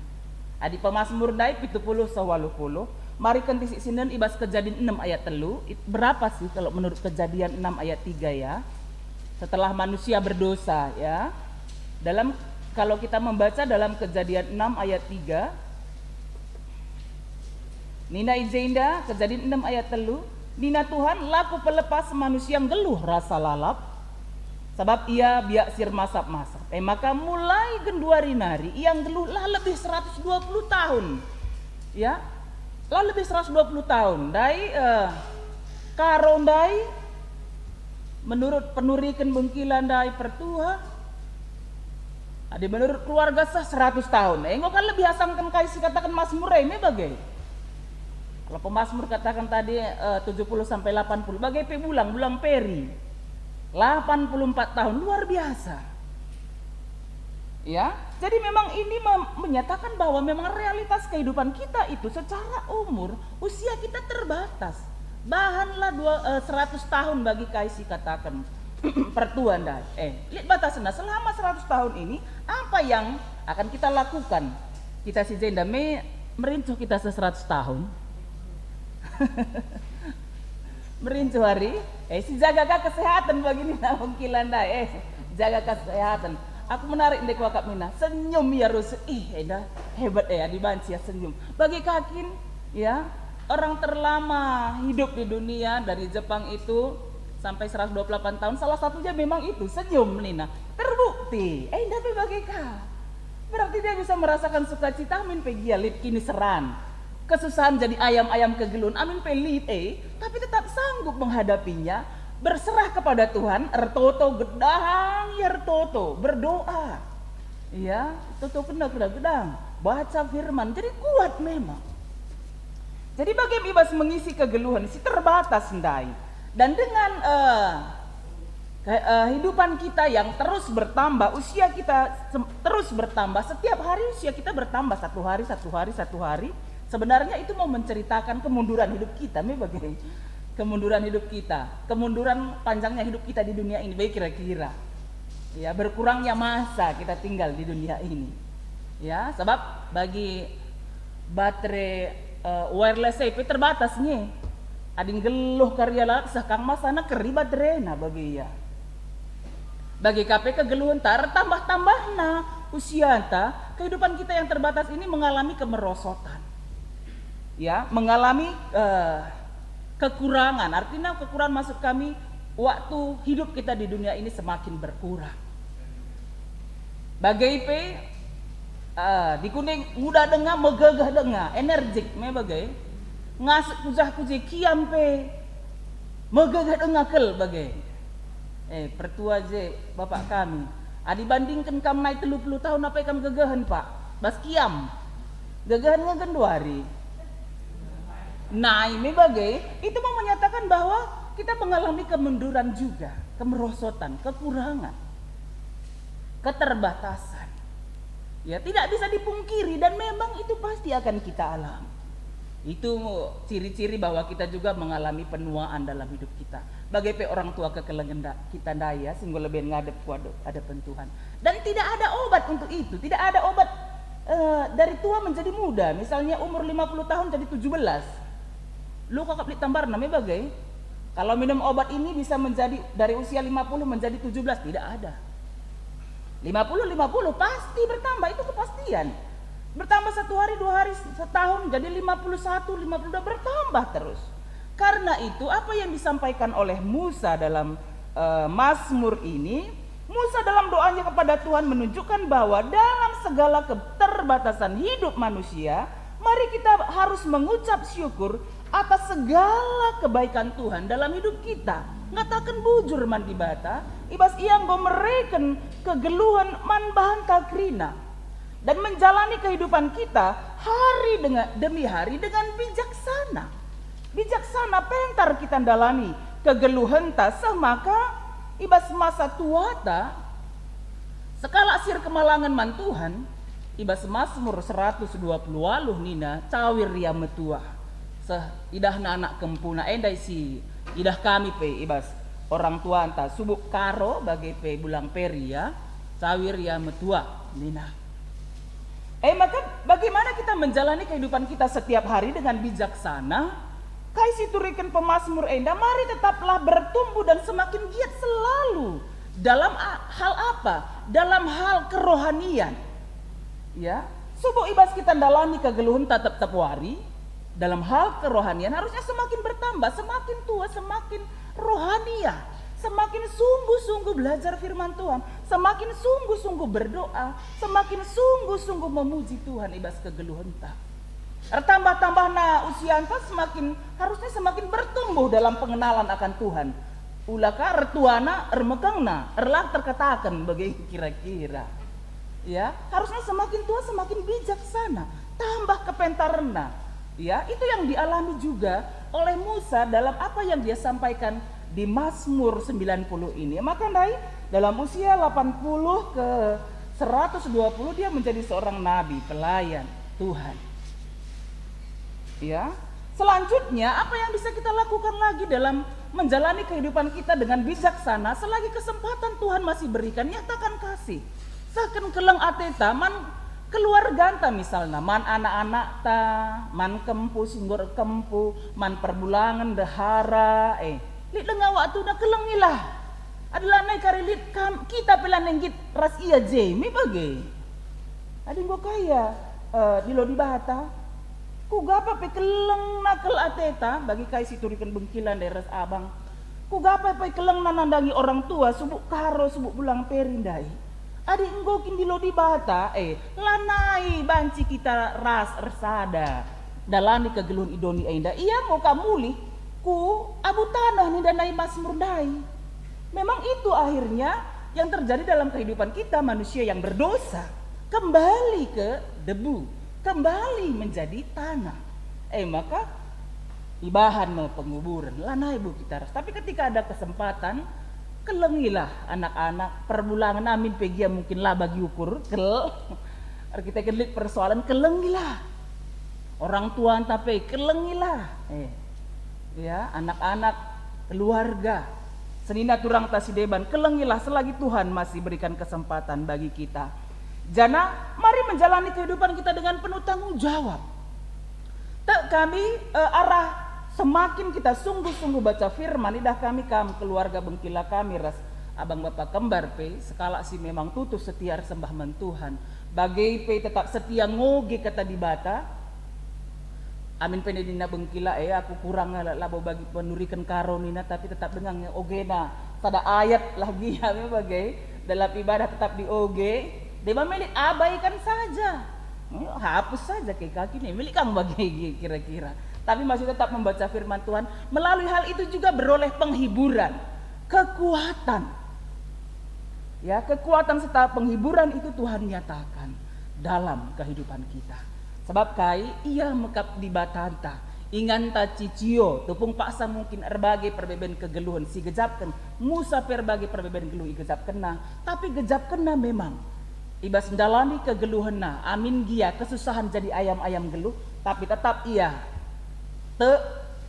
Adi Pemasmur ndai pitu puluh seh waluh puluh, mari kentisik sinen i bas Kejadin enam ayat telu, it-, berapa sih kalau menurut Kejadian enam ayat tiga ya? Setelah manusia berdosa ya. Dalam, kalau kita membaca dalam Kejadian enam ayat tiga, nina i jenda, Kejadin enam ayat telu, nina Tuhan, "La Kupelepas manusia nggeluh rasa lalap, sabap ia biak si ermasap-masap." E maka mulai genduari nari ia nggeluh la lebih seratus dua puluh tahun. Ya, la lebih seratus dua puluh tahun. Ndai, eh, Karo ndai, menurut penuriken bengkila ndai pertua, adi menurut keluarga seh seratus tahun, enggo kan lebih asangken kai si kataken Masmur e me bage. Kalau pemasmur kataken tadi, eh, tujuh puluh sampai delapan puluh, bage pe bulang, bulang peri. Delapan puluh empat tahun, luar biasa. Ya, jadi memang ini mem-, menyatakan bahwa memang realitas kehidupan kita itu secara umur, usia kita terbatas. Bahanlah dua, eh, seratus tahun bagi kai si kataken pertua ndai. Eh, lit batasna selama seratus tahun ini, apa yang akan kita lakukan? Kita si jenda me merincuh kita seh seratus tahun. Merincuh ari, eh, sijaga ka kesehatan bagi nina bengkila ndai, eh, jaga ka kesehatan. Aku menarik ndai kuakap nina, senyum ia rusuh, ih, enda hebat, eh, adi banci ia senyum. Bagi ka kin, ya, orang terlama hidup di dunia dari Jepang itu sampai seratus dua puluh delapan tahun, salah satunya memang itu, senyum nina. Terbukti, eh, enda pe bage ka. Berarti dia bisa merasakan sukacita amin pe gia lit kiniseran. Kesusahan jadi ayam-ayam kegeluhen amin pe lit, eh, tapi tetap sanggup menghadapinya, berserah kepada Tuhan, ertoto gedang, ia ertoto, berdoa. Ya, toto kena gedang, baca firman, jadi kuat memang. Jadi bage me i bas mengisi kegeluhen si terbatas ndai. Dan dengan, eh, kehidupan kita yang terus bertambah, usia kita sem-, terus bertambah, setiap hari usia kita bertambah, satu hari, satu hari, satu hari. Sebenarnya itu mau menceritakan kemunduran hidup kita, me bage. Kemunduran hidup kita, kemunduran panjangnya hidup kita di dunia ini, baik kira-kira. Ya, berkurangnya masa kita tinggal di dunia ini. Ya, sebab bagi baterai, eh, wireless e pe terbatas nge. Adi nggeluh kari ia lalap seh kang masana keri bateraina bagi ia. Bagi ka pe kegeluhenta ertambah-tambahna usianta, kehidupan kita yang terbatas ini mengalami kemerosotan. Ya, mengalami, eh, kekurangan. Artinya kekurangan maksud kami waktu hidup kita di dunia ini semakin berkurang. Bage pe, ah, dikune nguda denga, megegeh denga, energik me bage. Ngasup kujah-kuje kiam pe megegeh denga kal bage. Eh, pertua je, bapak kami, adi bandingken kam nai telu puluh tahun, apai kam gegehen, Pak? Bas kiam. Gegehen nge genduari. Nai me bage, itu mau menyatakan bahwa kita mengalami kemunduran juga, kemerosotan, kekurangan, keterbatasan. Ya, tidak bisa dipungkiri dan memang itu pasti akan kita alami. Itu ciri-ciri bahwa kita juga mengalami penuaan dalam hidup kita. Bage pe orang tua kekelengen nda-, kita ndai ya, si enggo leben ngadep ku adep-, adepen Tuhan. Dan tidak ada obat untuk itu, tidak ada obat, eh, dari tua menjadi muda. Misalnya umur lima puluh tahun jadi tujuh belas. Lu kakap lit tambarna me bage. Kalau minum obat ini bisa menjadi dari usia lima puluh menjadi tujuh belas, tidak ada. Lima puluh, lima puluh, pasti bertambah, itu kepastian. Bertambah satu hari, dua hari, setahun, jadi lima puluh satu, lima puluh dua, bertambah terus. Karena itu, apa yang disampaikan oleh Musa dalam, eh, Mazmur ini, Musa dalam doanya kepada Tuhan menunjukkan bahwa dalam segala keterbatasan hidup manusia, mari kita harus mengucap syukur atas segala kebaikan Tuhan dalam hidup kita. Ngataken bujur man Dibata, i bas Ia enggo mereken kegeluhen man banta kerina, dan menjalani kehidupan kita hari dengan, demi hari dengan bijaksana. Bijaksana pentar kita ndalani kegeluhenta, seh maka i bas masa tuata, sekalak si erkemalangen man Tuhan, i bas Mazmur seratus dua puluh waluh nina, "Cawir ia metua." Seh idahna anak kempuna, enda si idah kami pe i bas orang tuanta, subuk Karo bage pe Bulang Peri, ya, "Cawir ia metua," nina. Eh, maka bagaimana kita menjalani kehidupan kita setiap hari dengan bijaksana? Kai si ituriken pemazmur enda, mari tetaplah bertumbuh dan semakin giat selalu. Dalam a-, hal apa? Dalam hal kerohanian. Ya, subuk i bas kita ndalani kegeluhenta tep-tep wari, dalam hal kerohanian harusnya semakin bertambah, semakin tua, semakin rohania, semakin sungguh-sungguh belajar firman Tuhan, semakin sungguh-sungguh berdoa, semakin sungguh-sungguh memuji Tuhan i bas kegeluhenta. Ertambah-tambahna usianta semakin, harusnya semakin bertumbuh dalam pengenalan akan Tuhan. Ula ka ertuana, ermekengna, erlah terkataken bage kira-kira. Ya, harusnya semakin tua semakin bijaksana, tambah kepentarenna. Ya, itu yang dialami juga oleh Musa dalam apa yang dia sampaikan di Mazmur sembilan puluh ini. Maka ndai, dalam usia delapan puluh ke seratus dua puluh dia menjadi seorang nabi, pelayan Tuhan. Ya. Selanjutnya, apa yang bisa kita lakukan lagi dalam menjalani kehidupan kita dengan bijaksana selagi kesempatan Tuhan masih berikan? Nyatakan kasih. Sehken keleng ateta man keluarganta misalna, man anak-anakta, man kempu si enggo erkempu, man perbulangen ndehara, eh, lit denga waktuna, kelengilah. Adi lanai kari lit kam, kita pe lanai nggit ras ia je, me bage. Adi enggo kai ia, eh, dilo Dibata, kuga pe pe kelengna kal ateta bagi kai si ituriken bengkila ndai ras abang. Kuga pe pe kelengna nandangi orang tua, subuk Karo, subuk Bulang Peri ndai. Adi enggo kin dilo Dibata, eh, lanai banci kita ras ersada ndalani kegeluhen i doni enda. Ia enggo ka mulih ku abu taneh, ninda nai Mazmur ndai. Memang itu akhirnya yang terjadi dalam kehidupan kita, manusia yang berdosa kembali ke debu, kembali menjadi tanah. Eh, maka ibahan me penguburan, lanai bo kita ras. Tapi ketika ada kesempatan, kelengilah anak-anak, perbulangen amin pe gia mungkin la bagi ukur, kel. Erkiteken lit persoalan, kelengilah. Orang tuanta pe, kelengilah. Eh, ya, anak-anak, keluarga, senina turangta si deban, kelengilah selagi Tuhan masih berikan kesempatan bagi kita. Janah, mari menjalani kehidupan kita dengan penuh tanggung jawab. Tek kami, eh, arah semakin kita sungguh-sungguh baca firman, idah kami kam, keluarga bengkila kami ras abang bapa kembar pe, sekalak si memang tutus setia ersembah man Tuhan. Bage pe tetap setia ngoge kata Dibata. Amin pe nina bengkila, eh, aku kurang la-, labo bagi penuriken karo nina, tapi tetap denga nge ogena. Sada ayat lagi kami bage dalam ibadah tetap dioge. Deba melit abaikan saja. Eh, hapus saja ke kaki nih, milik kamu bage kira-kira. Tapi masih tetap membaca firman Tuhan. Melalui hal itu juga beroleh penghiburan, kekuatan. Ya, kekuatan serta penghiburan itu Tuhan nyatakan dalam kehidupan kita. Sabap kai? Ia mekap Dibatanta, inganta cicio, tupung paksa mungkin erbage perbeben kegeluhen si gejapken, Musa pe erbage perbeben geluh igejapkenna, tapi gejapkenna memang. I bas ndalani kegeluhenna, amin gia kesusahan jadi ayam-ayam geluh, tapi tetap ia tek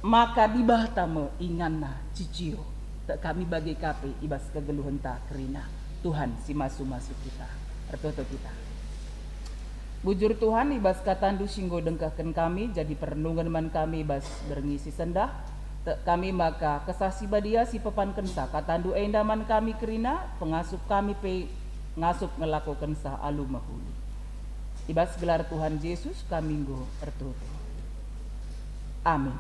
maka Dibata me inganna cicio. Tek kami bage ka pe i bas kegeluhenta kerina. Tuhan si masu-masu kita. Ertoto kita. Bujur Tuhan, i bas kataNdu si enggo dengkehken kami jadi perenungen man kami i bas berngi si sendah. Tek kami maka Kesah Si Badia si pepankenca kataNdu enda man kami kerina, pengasup kami pe ngasup ngelakokenca alu mehuli. I bas gelar Tuhan Jesus kami enggo ertoto. Amin.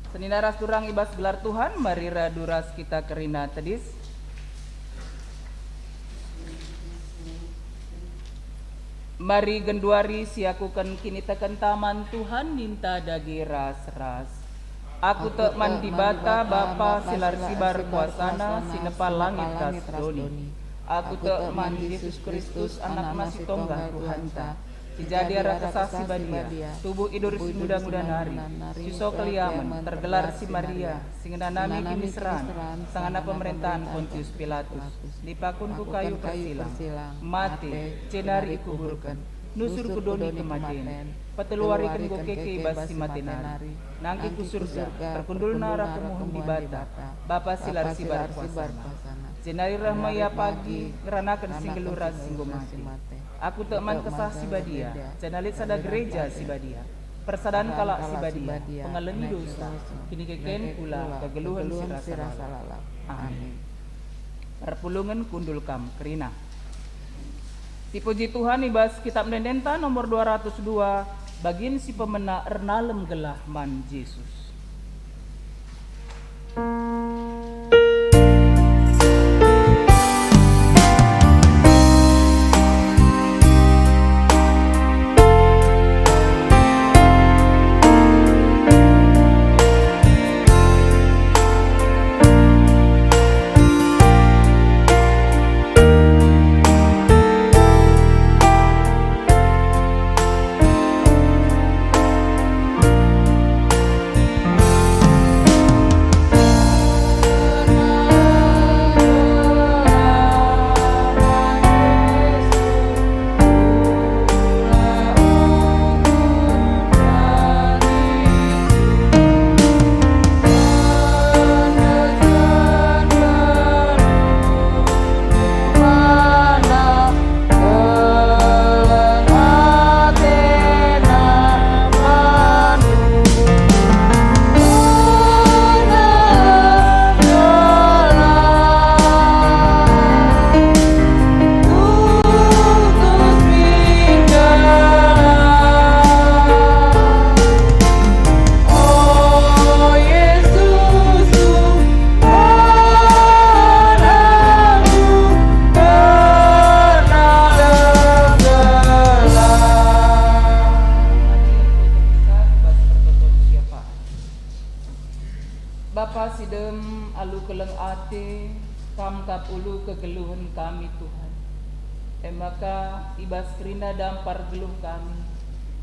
Senina ras turang i bas gelar Tuhan, mari radu ras kita kerina tedis. Mari genduari siakuken kinitekenta man Tuhan, ninta dage ras-ras. Aku tek man Dibata, Bapa si la ersibar kuasaNa, si nepa langit ras doni. Aku tek man Jesus Kristus, AnakNa si tongga, Tuhanta, si jadi arah Kesah Si Badia, tubuh i duri si nguda-nguda nari, si so keliamen, tergelar si Maria, si ngenanami kiniseran, sangana pemerentahen Pontius Pilatus, dipakun ku kayu persilang, mate, jenari ikuburken, nusur ku doni kematen, peteluwariken enggo keke i bas si mate nari, nangkih ku Surga, perkundulna arah kemuhen Dibata, Bapa si la ersibar kuasaNa. Jenari reh me Ia pagi ngeranaken si nggeluh ras si enggo mate. Aku tek man Kesah Si Badia, janah lit sada gereja si badia, persadan kalak si badia, pengalemi dosa, kinikeken kula, kegeluhen si rasa lalap. Amin. Perpulungen kundul kam kerina. Sipuji Tuhan, i bas Kitab Ende-endenta nomor dua ratus dua, bagin si pemena ernalem gelah man Jesus. Bapa si dem alu keleng ate, Kam kap ulu kegeluhen kami, Tuhan. E maka, i bas kerina dampar geluh kami,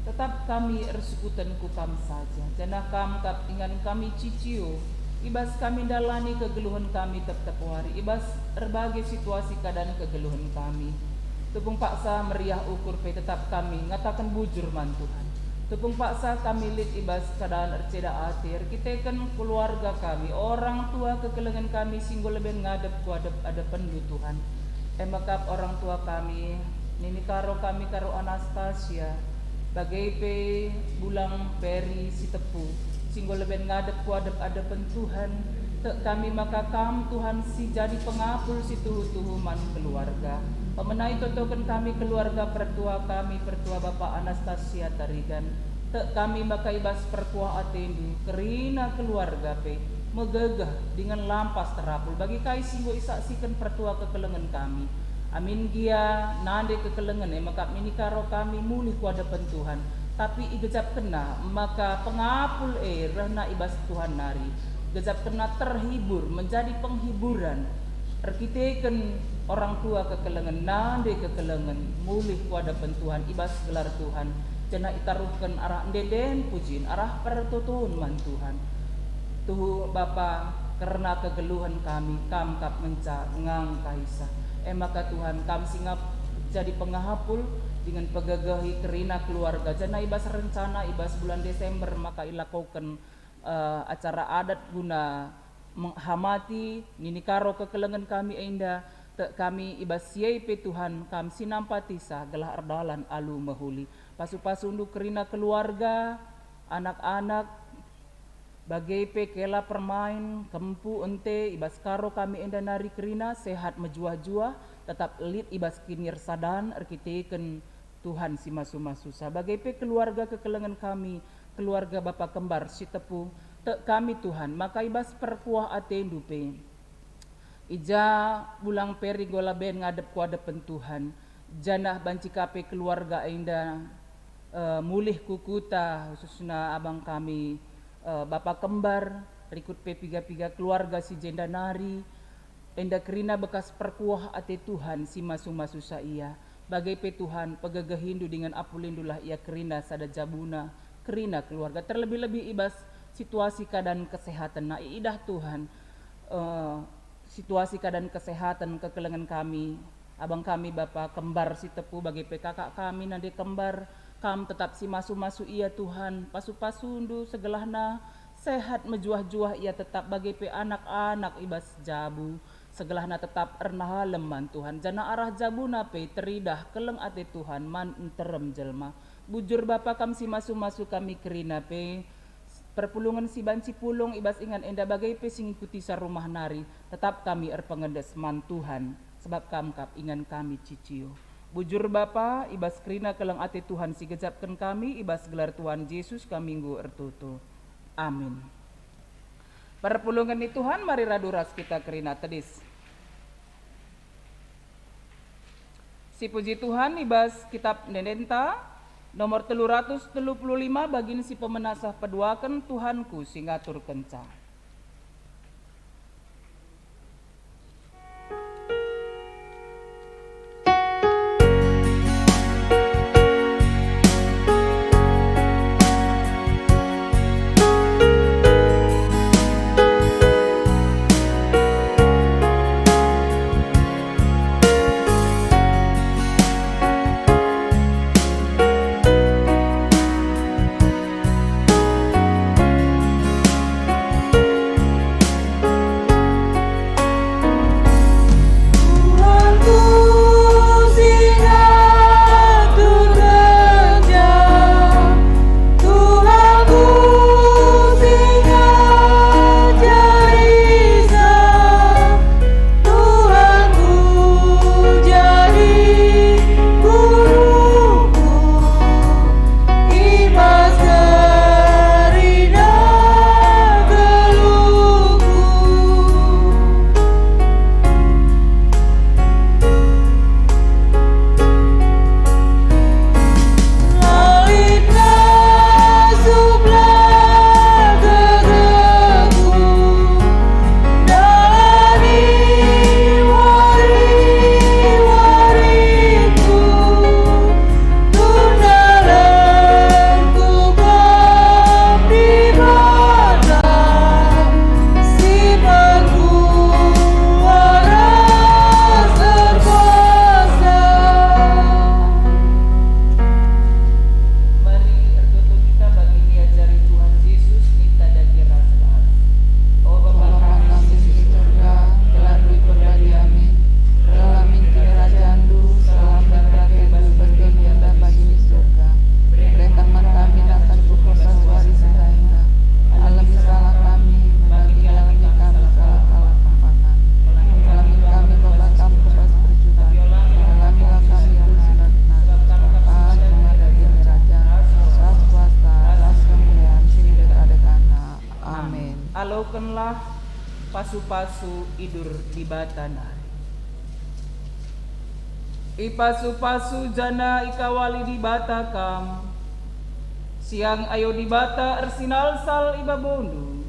tetap kami ersukuten ku Kam saja, janah Kam kap ingan kami cicio, i bas kami ndalani kegeluhen kami tep-tep wari, i bas erbage situasi keadaan kegeluhen kami. Tupung paksa meriah ukur pe tetap kami ngataken bujur man Tuhan. Tupung paksa kami lit i bas keadaan erceda ate, erkiteken keluarga kami, orang tua kekelengen kami si enggo leben ngadep ku adep-adepenNdu, Tuhan. E maka orang tua kami, nini karo kami karo Anastasia, bage pe bulang Peri si tepu, si enggo leben ngadep ku adep-adepen Tuhan, Tek kami maka Kam, Tuhan, si jadi pengapul si tuhu-tuhu man keluarga. Pemena itotoken kami keluarga pertua kami, pertua Bapa Anastasia Tarigan. Tek kami maka i bas perkuah ateNdu, kerina keluarga pe megegeh dingen lampas terapul bagi kai si enggo isaksiken pertua kekelengen kami. Amin gia nande kekelengen e maka minikaro kami mulih ku adepen Tuhan, tapi igejapkenna maka pengapul e rehna i bas Tuhan nari. Gejapkenna terhibur, menjadi penghiburan erkiteken orang tua kekelengen, nande kekelengen, mulih ku adepen Tuhan i bas gelar Tuhan, janah itaruhken arah ende-enden pujin, arah pertoton man Tuhan. Tuhu, Bapa, kerna kegeluhen kami, Kam kap ngenca ngangkahisa. E maka Tuhan, Kam si ngap jadi pengapul dingen pegegehi kerina keluarga, janah i bas rencana i bas bulan Desember maka ilakoken, eh, acara adat guna menghamati, ninikaro kekelengen kami enda, tek kami i bas si e pe Tuhan, Kam si nampatisa gelah erdalan alu mehuli. Pasu-pasundu kerina keluarga, anak-anak, bage pe kela permain, kempu, ente, i bas karo kami enda nari kerina sehat mejuah-juah, tetap lit i bas kinirsadan erkiteken Tuhan si masu-masusa. Bage pe keluarga kekelengen kami, keluarga Bapa Kembar Sitepu, tek kami Tuhan, maka i bas perkuah ateNdu pe. I ja bulang Peri enggo la ben ngadep ku adepen Tuhan, janah banci ka pe keluarga enda, eh, mulih ku kuta, khususna abang kami, eh, Bapa Kembar, rikut pe piga-piga keluarga si jenda nari, enda kerina bekas perkuah ate Tuhan si masu-masusa ia. Bage pe Tuhan, pegegehiNdu dingen apuliNdulah ia kerina sada jabuna, kerina keluarga, terlebih-lebih i bas situasi keadaan kesehatenna. Iidah Tuhan, eh, situasi keadaan kesehatan kekelengen kami, abang kami Bapa Kembar Sitepu, bage pe kakak kami nande Kembar, Kam tetap si masu-masu ia Tuhan, pasu-pasuNdu segelahna sehat mejuah-juah ia tetap, bage pe anak-anak i bas jabu, segelahna tetap ernahalem man Tuhan, janah arah jabuna pe teridah keleng ate Tuhan man nterem jelma. Bujur Bapa, Kam si masu-masu kami kerina pe, perpulungen si banci pulung i bas ingan enda bage pe si ngikutisa rumah nari, tetap kami erpengendes man Tuhan, sebab Kam kap ingan kami cicio. Bujur Bapa, i bas kerina keleng ate Tuhan si gejapken kami, i bas gelar Tuhan Jesus kami enggo ertoto. Amin. Perpulungen ni Tuhan, mari radu ras kita kerina tedis. Sipuji Tuhan, i bas kitab ende-endenta, nomor telu ratus telu puluh lima, bagin si pemenasah peduaken, Tuhanku si ngaturkenca. Pasu-pasu idur Dibata nari. Ipasu-pasu janah ikawali Dibata kam. Siang ayo Dibata ersinalsal i babondu,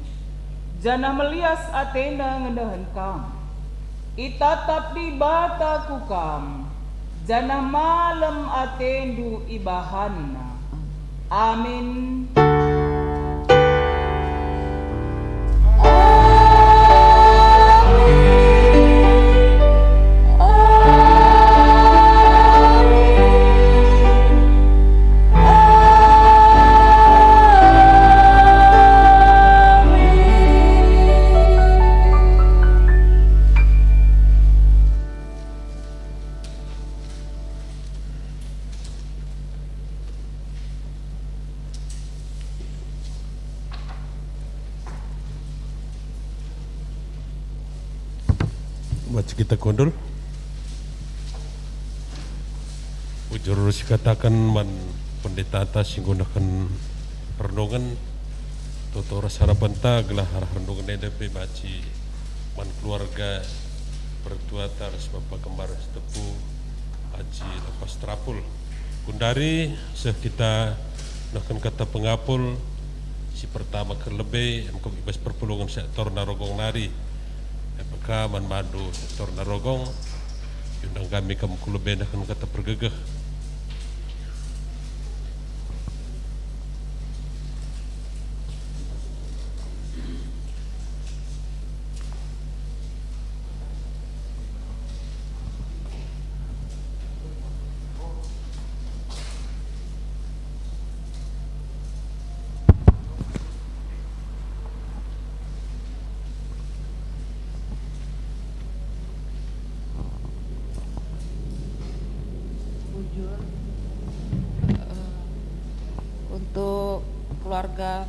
janah melias ateNa ngenehen kam. Itatap Dibata ku kam, janah malem atendu ibahanNa. Amin. Mari kita kundul. Bujur sikataken man pendetata si ngguneken renungen, toto ras harapenta gelah arah renungen enda pe banci man keluarga, pertuata ras bapa kembar setepu Haji Lepas Terapul. Gundari seh kita nehken kata pengapul si pertama kin lebe enggo i bas perpulungen sektor Narogong nari. Epeka man bandu sektor Narogong, iundang kami kam ku lebe nehken kata pergegeh. Bujur. Eh, untuk keluarga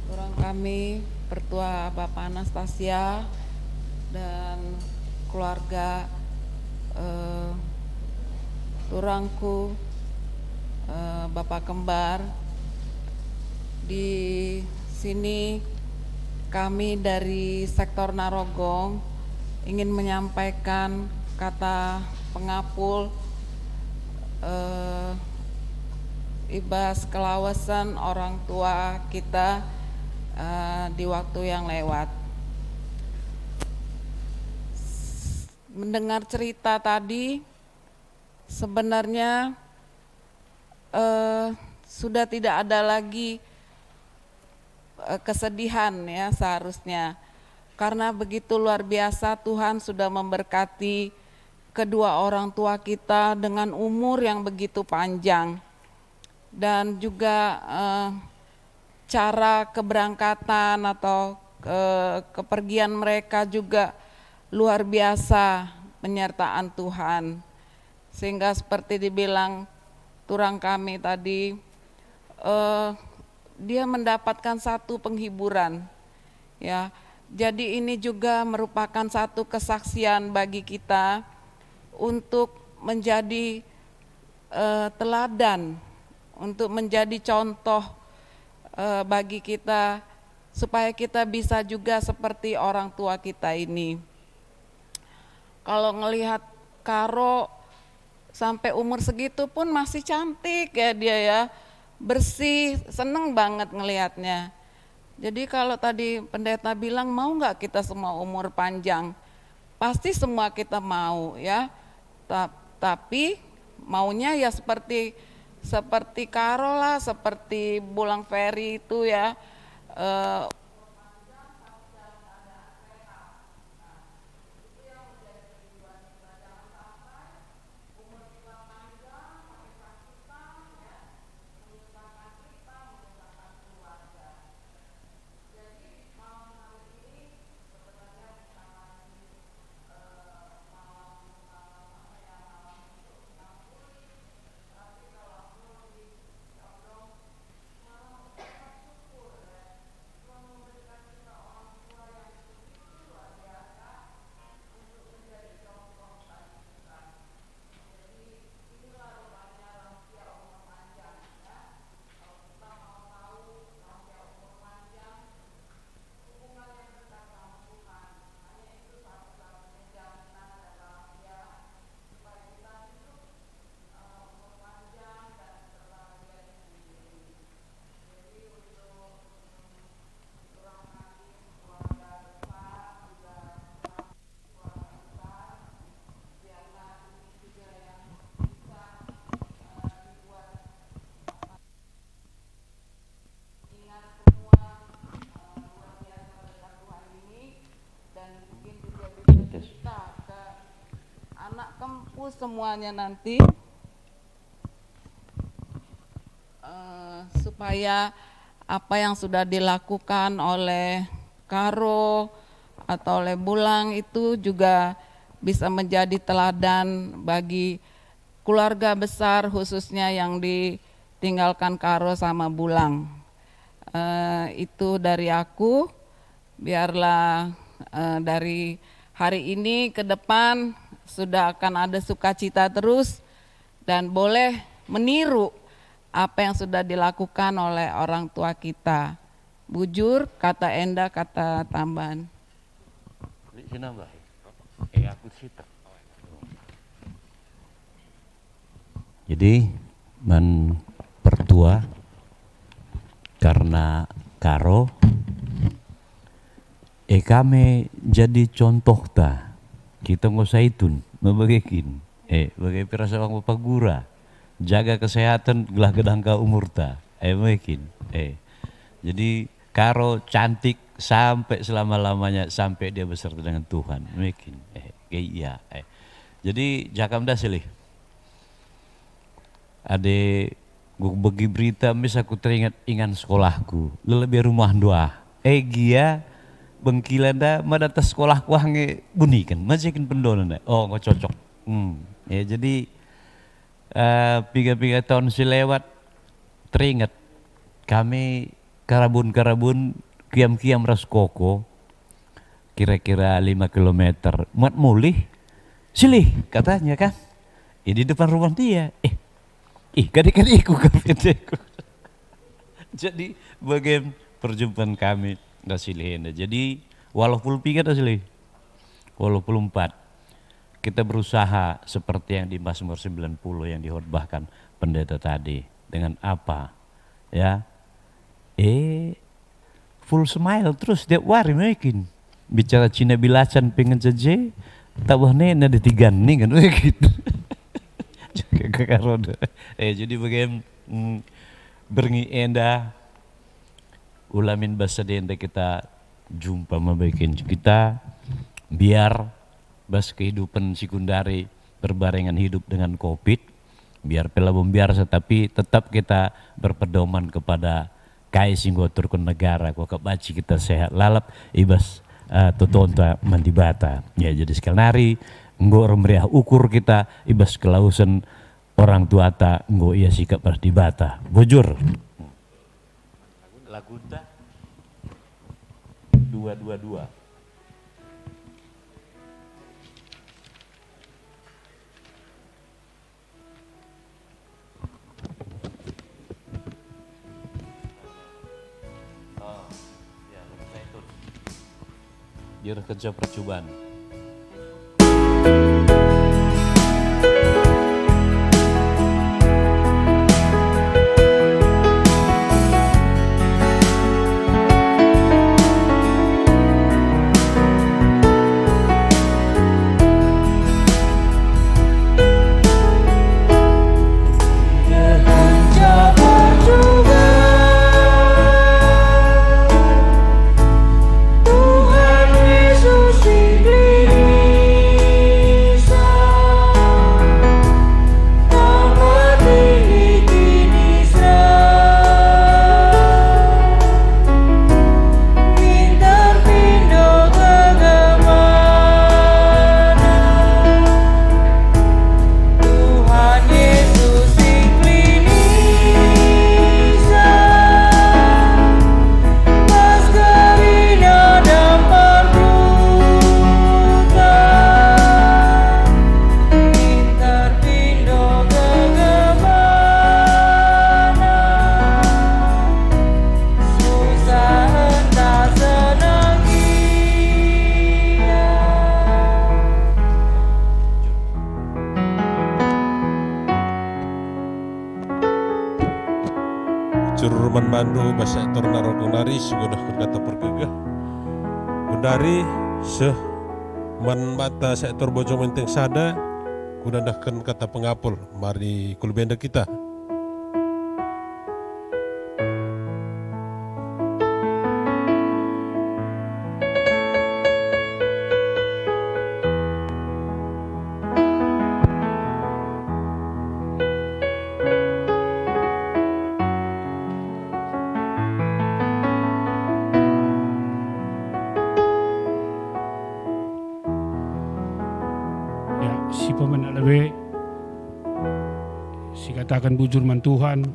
turang kami, pertua Bapa Anastasia dan keluarga, eh, turangku, eh, Bapa Kembar. Di sini kami dari sektor Narogong ingin menyampaikan kata pengapul, eh, i bas kelawesen orang tua kita, eh, di waktu yang lewat. Mendengar cerita tadi, sebenarnya, eh, sudah tidak ada lagi, eh, kesedihan, ya, seharusnya. Karena begitu luar biasa Tuhan sudah memberkati kedua orang tua kita dengan umur yang begitu panjang. Dan juga, eh, cara keberangkatan atau, eh, kepergian mereka juga luar biasa penyertaan Tuhan. Sehingga seperti dibilang turang kami tadi, eh, dia mendapatkan satu penghiburan, ya. Jadi ini juga merupakan satu kesaksian bagi kita untuk menjadi, eh, teladan, untuk menjadi contoh, eh, bagi kita, supaya kita bisa juga seperti orang tua kita ini. Kalau ngelihat Karo sampai umur segitu pun masih cantik ya dia ya, bersih, seneng banget ngelihatnya. Jadi kalau tadi pendeta bilang, "Mau nggak kita semua umur panjang?" Pasti semua kita mau ya. Ta-, tapi maunya ya seperti, seperti Karo lah, seperti Bulang Ferry itu ya. Eh, semuanya nanti, eh, supaya apa yang sudah dilakukan oleh Karo atau oleh Bulang itu juga bisa menjadi teladan bagi keluarga besar, khususnya yang ditinggalkan Karo sama Bulang. Eh, itu dari aku. Biarlah, eh, dari hari ini ke depan sudah akan ada sukacita terus dan boleh meniru apa yang sudah dilakukan oleh orang tua kita. Bujur, kata enda, kata tambahan. Lik si nambah. Eh, aku sitek. Jadi, man pertua karena Karo, eh, kami jadi contohta. Kita enggo saitun, mebegekin. Eh, bage pe rasa bang bapa gura. Jaga kesehatan, gelah gedangka umurta. Eh, mekin. Eh. Jadi, Karo cantik sampai selama-lamanya, sampai dia beserta dengan Tuhan. Mekin. Eh, kayak iya. Eh. Jadi, jakam dah silih. Adi kubegi berita mis aku teringat ingan sekolahku, lebe rumah dua. Eh, gia bengkila nda mada atas sekolahku ah nge buniken, majekin pendona nda. Oh, enggo cocok. Hmm. Ya, jadi, eh, piga-piga tahun si lewat teringat kami karabun-karabun kiam-kiam ras koko, kira-kira lima kilometer. Mat mulih, silih, katanya kan. Ya, di depan rumah dia. Eh, ih, kade-kadeku kap eteku. Jadi, bage perjumpaan kami ras silih enda. Jadi, waluh puluh piga dah silih? Waluh puluh empat. Kita berusaha seperti yang di Mazmur sembilan puluh yang dihotbahkan pendeta tadi. Dengan apa? Ya. Eh, full smile terus tiap wari mekin. Bicara Cina bilacan pengen jeje, tabah nena di tiga nih kan, mekin. Juga kekaron. Eh, jadi bagaimana, mm, berngi enda, ulamin basa denda kita jumpa mebekin kita, biar bas kehidupan sekundari berbarengan hidup dengan covid, biar pe labo mbiar, tapi tetap kita berpedoman kepada kai si enggo aturken negara, kuakap banci kita sehat lalap i bas, eh, totonta man Dibata. Ya, jadi sekali nari enggo ermeriah ukur kita i bas kelausen orang tuata enggo ia sikap ras Dibata. Bujur. Lagunta dua dua dua. Oh, ya, lagu saya itu. Biar kerja percobaan. Tuhan Yesus sing klinisa, pas kerina dampar kuta, minter pindo gegemana, susah entah senang ia. Ucur man bandu bas sektor Narogong nari si nggo nehken kata pergegeh. Gundari seh man banta sektor Bojong Menteng sada, guna nehken kata pengapul. Mari ku lebe enda kita. Pemena lebe, sikataken bujur man Tuhan.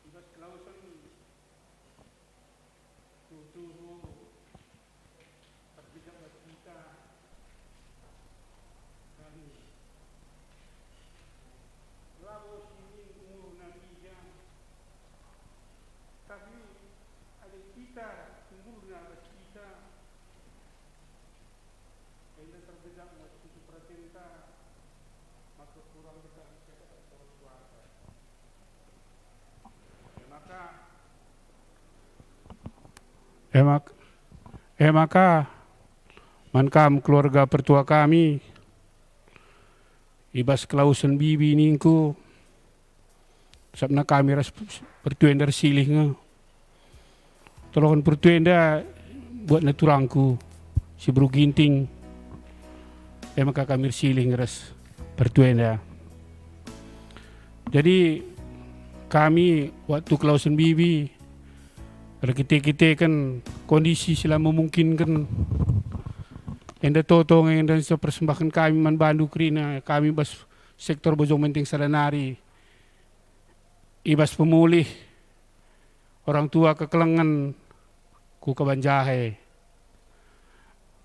I bas kelawesen tuhu-tuhu terjejak bas kita, kami labo sining umurna ija, tapi adi kita umurna bas kita, enda terjejak bas tuhu peratenta, maka kurang kita sehat terus warga. E maka, e mak-, e maka, man kam keluarga pertua kami, i bas kelawesen bibi ningku, sabap kami ras pertua enda ersilih nge. Toloken pertua enda buatna turangku si beru Ginting, e maka kami ersilih nge ras pertua enda. Jadi, kami waktu kelawesen bibi erkite-kiteken kondisi si la memungkinken, enda toto nge enda si persembahken kami man bandu kerina kami bas sektor Bojong Menteng sada nari, i bas pemulih orang tua kekelengen ku Kabanjahe.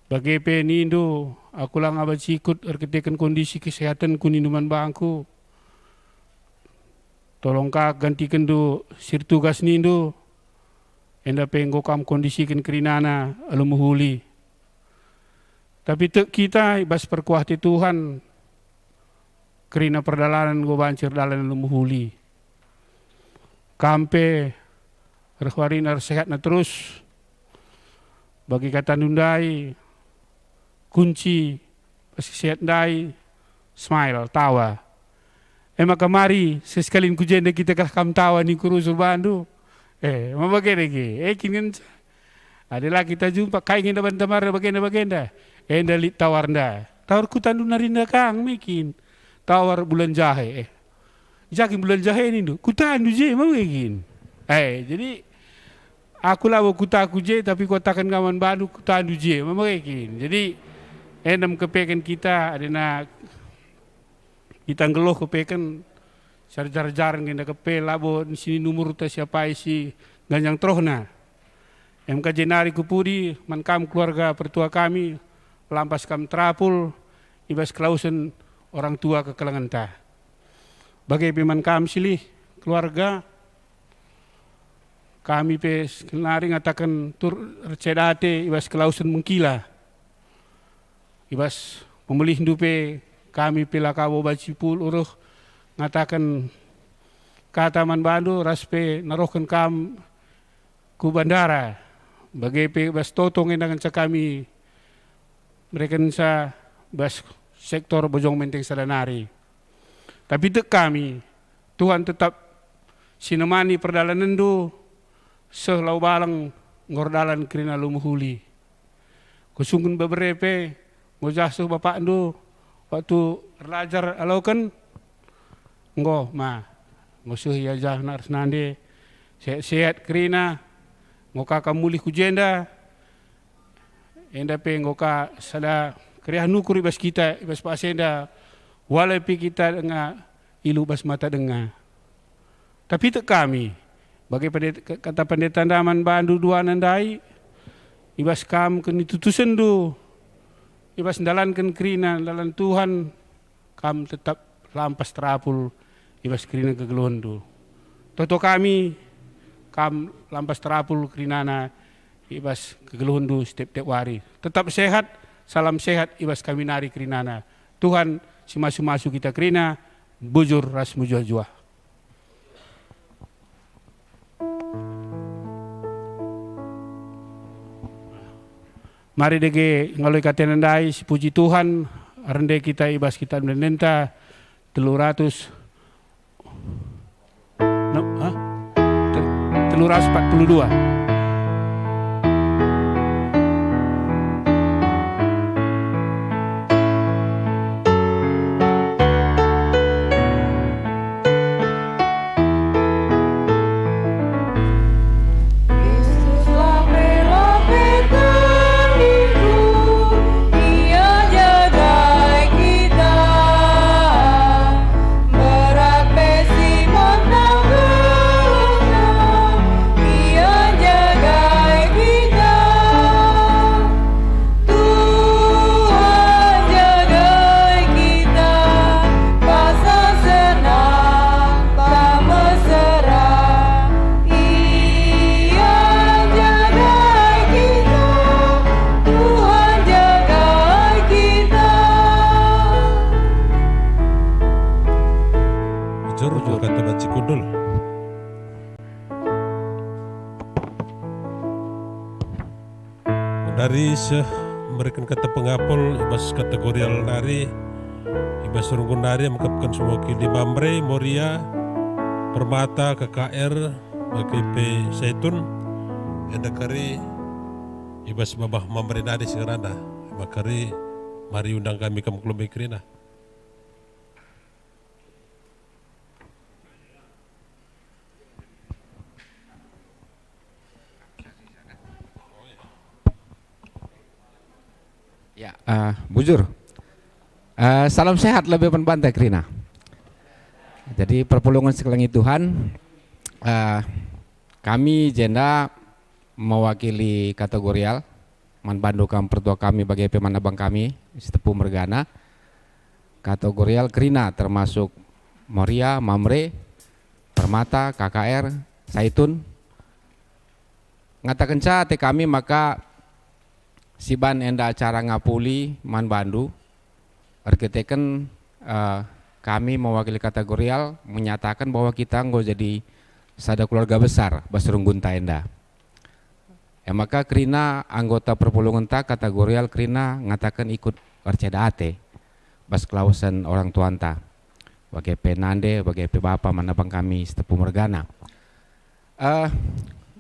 Bage pe nindu, aku la ngaba cikut erkiteken kondisi kesehatenku nindu man bangku. Tolong ka gantikenndu si ertugas nindu, enda pe enggo kam kondisiken kerinana alu mehuli. Tapi tek kita i bas perkuah ate Tuhan, kerina perdalanen enggo banci erdalan alu mehuli. Kam pe reh warina ersehatna terus. Bagi katandu ndai, kunci bas sehat ndai, smile, tawa. E maka mari, sesekalin ku jenda kita kah kam tawa ningku rusur bandu. E, ma bagenda ge, e kin ngenca. Adi la kita jumpa, kai nge banta mari bagenda-bagenda. Enda lit tawarnda. Tawar kutandu nari nda kang me kin. Tawar bulan jahe, e. Jagi bulan jahe nindu, kutandu je, ma bage kin. E, jadi, aku labo kutaku je, tapi kuataken ngaman bandu kutandu je, ma bage kin. Jadi, enda me kepeken kita, adina kita nggeluh kepeken, si erjar-jar nge enda kepe, labo sini numurta siapai si ganjang terohna. E maka jenari ku pudi man kam keluarga pertua kami, lampas kam terapul i bas kelawesen orang tua kekelengenta. Bage pe man kam silih keluarga, kami pe sekenari ngataken turut erceda ate i bas kelawesen mengkila. I bas pemelihndu pe kami pe la ka boba cipul uruh ngataken kata man bandu ras pe naruhken kam ku bandara, bage pe bas toto nge ngenca kami merekenca bas sektor Bojong Menteng sada nari. Tapi tek kami, Tuhan tetap sinemani perdalanenndu seh lau baleng enggo erdalan kerina alu mehuli. Kusungkun bebere pe, enggo jah seh bapakndu waktu erlajar aloken? Enggo, ma. Enggo seh ia jah nak ras nande. Sehat-sehat kerina. Enggo ka kam mulih ku jenda. Enda pe enggo ka sada keriahen ukur i bas kita, i bas pas enda. Wala pe kita denga ilu bas mata denga. Tapi tek kami, bage pande-, kata pendeta ndaman bandu duana ndai, i bas kam kenitutusenndu, i bas ndalanken kerina dalan Tuhan, kam tetap lampas terapul i bas kerina kegeluhenndu. Toto kami, kam lampas terapul kerinana i bas kegeluhenndu setiap-tiap wari. Tetap sehat, salam sehat i bas kami nari kerinana. Tuhan si masu-masu kita kerina, bujur ras mejuah-juah. Mari dage ngaloi katena ndai, sipuji Tuhan, rende kita i bas kitab ende-enda, telu ratus, no, hah? Te-, telu ratus empat puluh dua. Seh mereken kata pengapul i bas kategorial nari, i bas runggun nari mekepken semua kili Mamre, Moria, Permata, K K R, bage pe Saitun, enda kari i bas babah Mamre nari si ngerana, maka kari mari undang kami kam kelumbe kerina. Ya, eh, bujur. Eh, salam sehat lebe man banta kerina. Jadi, perpulungen si kelengi Tuhan, eh, kami jenda mewakili kategorial, man bandu kam pertua kami bage pe man abang kami, Sitepu mergana. Kategorial kerina termasuk Moria, Mamre, Permata, K K R, Saitun. Ngatakenca ate kami maka siban enda acara ngapuli man bandu, erkiteken, eh, kami mewakili kategorial menyataken bahwa kita enggo jadi sada keluarga besar bas runggunta enda. E maka kerina anggota perpulungenta kategorial kerina ngataken ikut erceda ate bas kelawesen orang tuanta, bage pe nande, bage pe bapa man abang kami Sitepu mergana. Eh,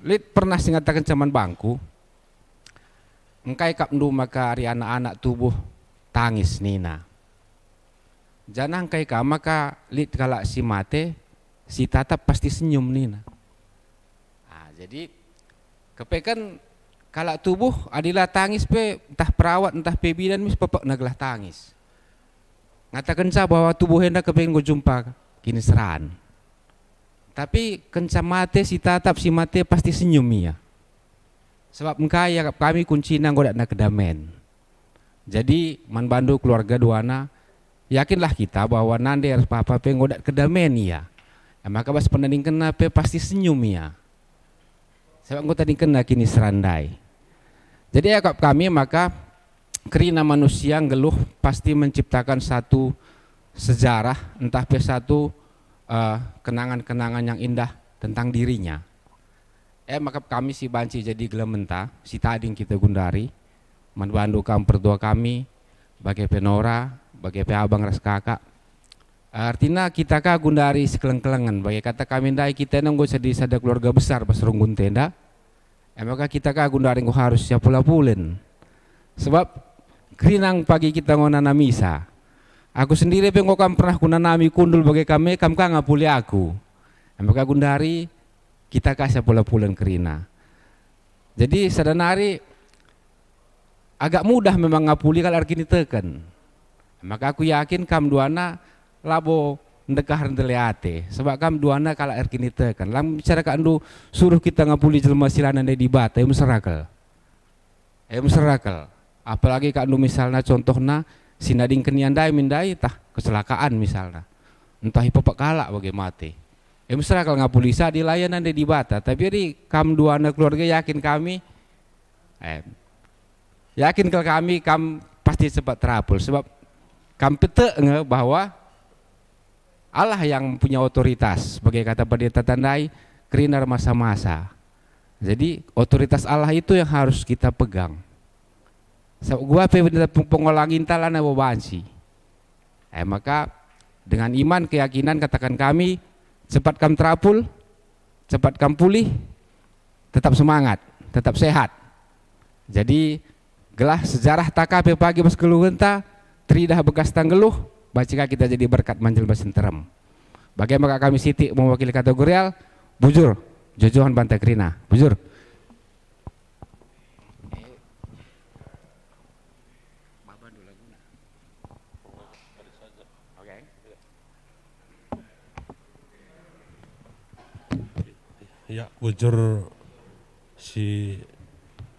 lit pernah si ngatakenca man bangku, "Engkai kapndu maka ari anak-anak tubuh tangis?" nina. "Janah engkai ka maka lit kalak si mate, si tatap pasti senyum?" nina. Ah, jadi, kepeken kalak tubuh adi la tangis pe, ntah perawat, ntah pe bidan mis pepekna gelah tangis. Ngatakenca bahwa tubuh enda kepeken enggo jumpa kiniseran. Tapi kenca mate, si tatap si mate pasti senyum ia. Sebab engkai iakap kami kuncina enggo datna kedamen. Jadi, man bandu keluarga duana, yakinlah kita bahwa nande ras papa pe enggo dat kedamen ia. E maka bas penandingkenna pe pasti senyum ia. Sebab enggo tandingkenna kiniseran ndai. Jadi, iakap kami maka kerina manusia nggeluh pasti menciptakan satu sejarah, ntah pe satu, eh, kenangan-kenangan yang indah tentang dirinya. E maka kami si banci jadi gelementa, si tading kita gundari, man bandu kam pertua kami, bage pe Nora, bage pe abang ras kakak. Artina kita ka gundari sikeleng-kelengen, bage kata kami ndai kita enda enggo jadi sada keluarga besar bas runggunta enda. E maka kita ka gundari enggo harus siapula-pulen. Sebab kerinang pagi kita enggo nanamisa. Aku sendiri pe enggo kam pernah kunanami kundul bage kami, kam ka ngapuli aku. E maka gundari kita ka siapula-pulen kerina. Jadi, sada nari agak mudah memang ngapuli kalak erkiniteken. Maka aku yakin kam duana labo ndekah ras ndele ate, sebab kam duana kalak erkiniteken. Lang bicara kakndu suruh kita ngapuli jelma si la nandai Dibata, e mesera kal. E mesera kal. Apalagi kakndu misalna contohna si nadingken ia ndai min ndai tah kecelakaan misalna. Ntah ipepek kalak bage mate. E mesera kal ngapulisa adi la ia nandai Dibata. Tapi adi kam duana keluarga yakin kami, eh, yakin kal kami kam pasti cepat terapul. Sebab kam petek nge bahwa Allah yang punya otoritas, bage kata pendeta tandai, kerina ermasa-masa. Jadi, otoritas Allah itu yang harus kita pegang. Sabap gua pe pendeta peng-, pengolanginta lana bobanci. Eh, maka dengan iman, keyakinan katakan kami, cepat kam terapul, cepat kam pulih, tetap semangat, tetap sehat. Jadi, gelah sejarah ta ka pe pagi bas kegeluhenta, teridah bekas ta nggeluh, banci ka kita jadi berkat man jelma si nterem. Bage maka kami sitik mewakili kategorial, bujur, jojohan banta kerina, bujur. Ya, bujur si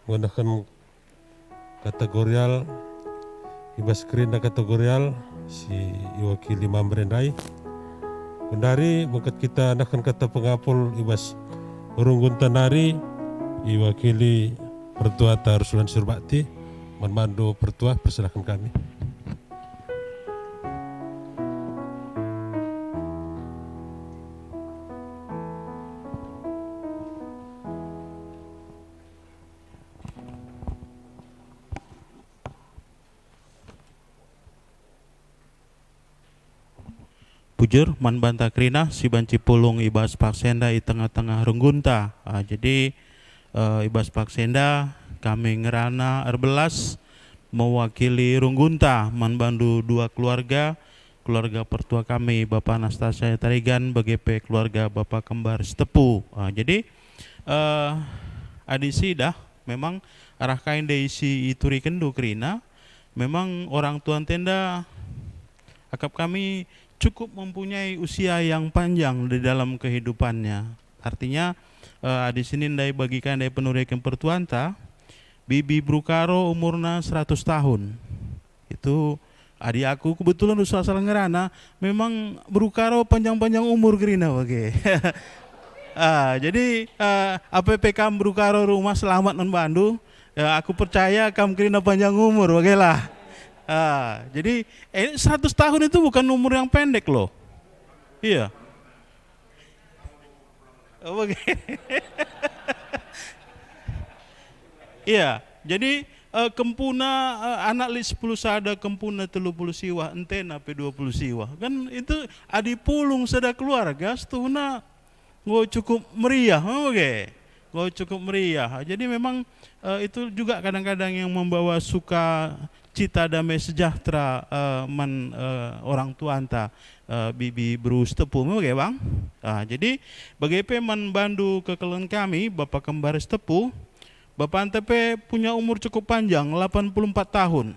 ngenehen kategorial, i bas kerina kategorial si iwakili Mamre ndai. Gundari bengket kita nehen kata pengapul i bas runggunta nari, iwakili pertuata Ruslan Surbakti. Man bandu pertua, persilakan kami. Bujur, man banta kerina si banci pulung i bas paksa enda i tengah-tengah runggunta. Ah, jadi, eh, i bas paksa enda kami ngerana erbelas mewakili runggunta man bandu dua keluarga, keluarga pertua kami, Bapa Anastasia Tarigan, bage pe keluarga Bapa Kembar Sitepu. Ah, jadi, eh, adi sidah, memang arah kai ndai si iturikenndu kerina, memang orang tua ntenda akap kami cukup mempunyai usia yang panjang di dalam kehidupannya. Artinya, eh, adi sini ndai bagi kai ndai penuriken pertuanta, Bibi Brukaro umurna seratus tahun. Itu adi aku kebetulan usah salah ngerana, memang Brukaro panjang-panjang umur kerina bage. Ah, jadi, eh, apa pe kam Brukaro rumah selamat man bandu, ya, aku percaya kam kerina panjang umur, bagelah. Ah, jadi, eh, seratus tahun itu bukan umur yang pendek loh. Iya. Oh, bage. Iya, jadi, eh, kempuna, eh, anak lit sepuluh sada, kempuna telu puluh siwah, entena pe dua puluh siwah. Kan itu adi pulung sada keluarga, setuhuna enggo cukup meriah, me bage. Enggo cukup meriah. Jadi memang, eh, itu juga kadang-kadang yang membawa sukacita damai sejahtera, eh, man, eh, orang tuanta, eh, Bibi Beru Sitepu, me bage, Bang? Ah, jadi, bage pe man bandu kekelengen kami, Bapa Kembar Sitepu, bapanta pe punya umur cukup panjang, lapan puluh empat tahun.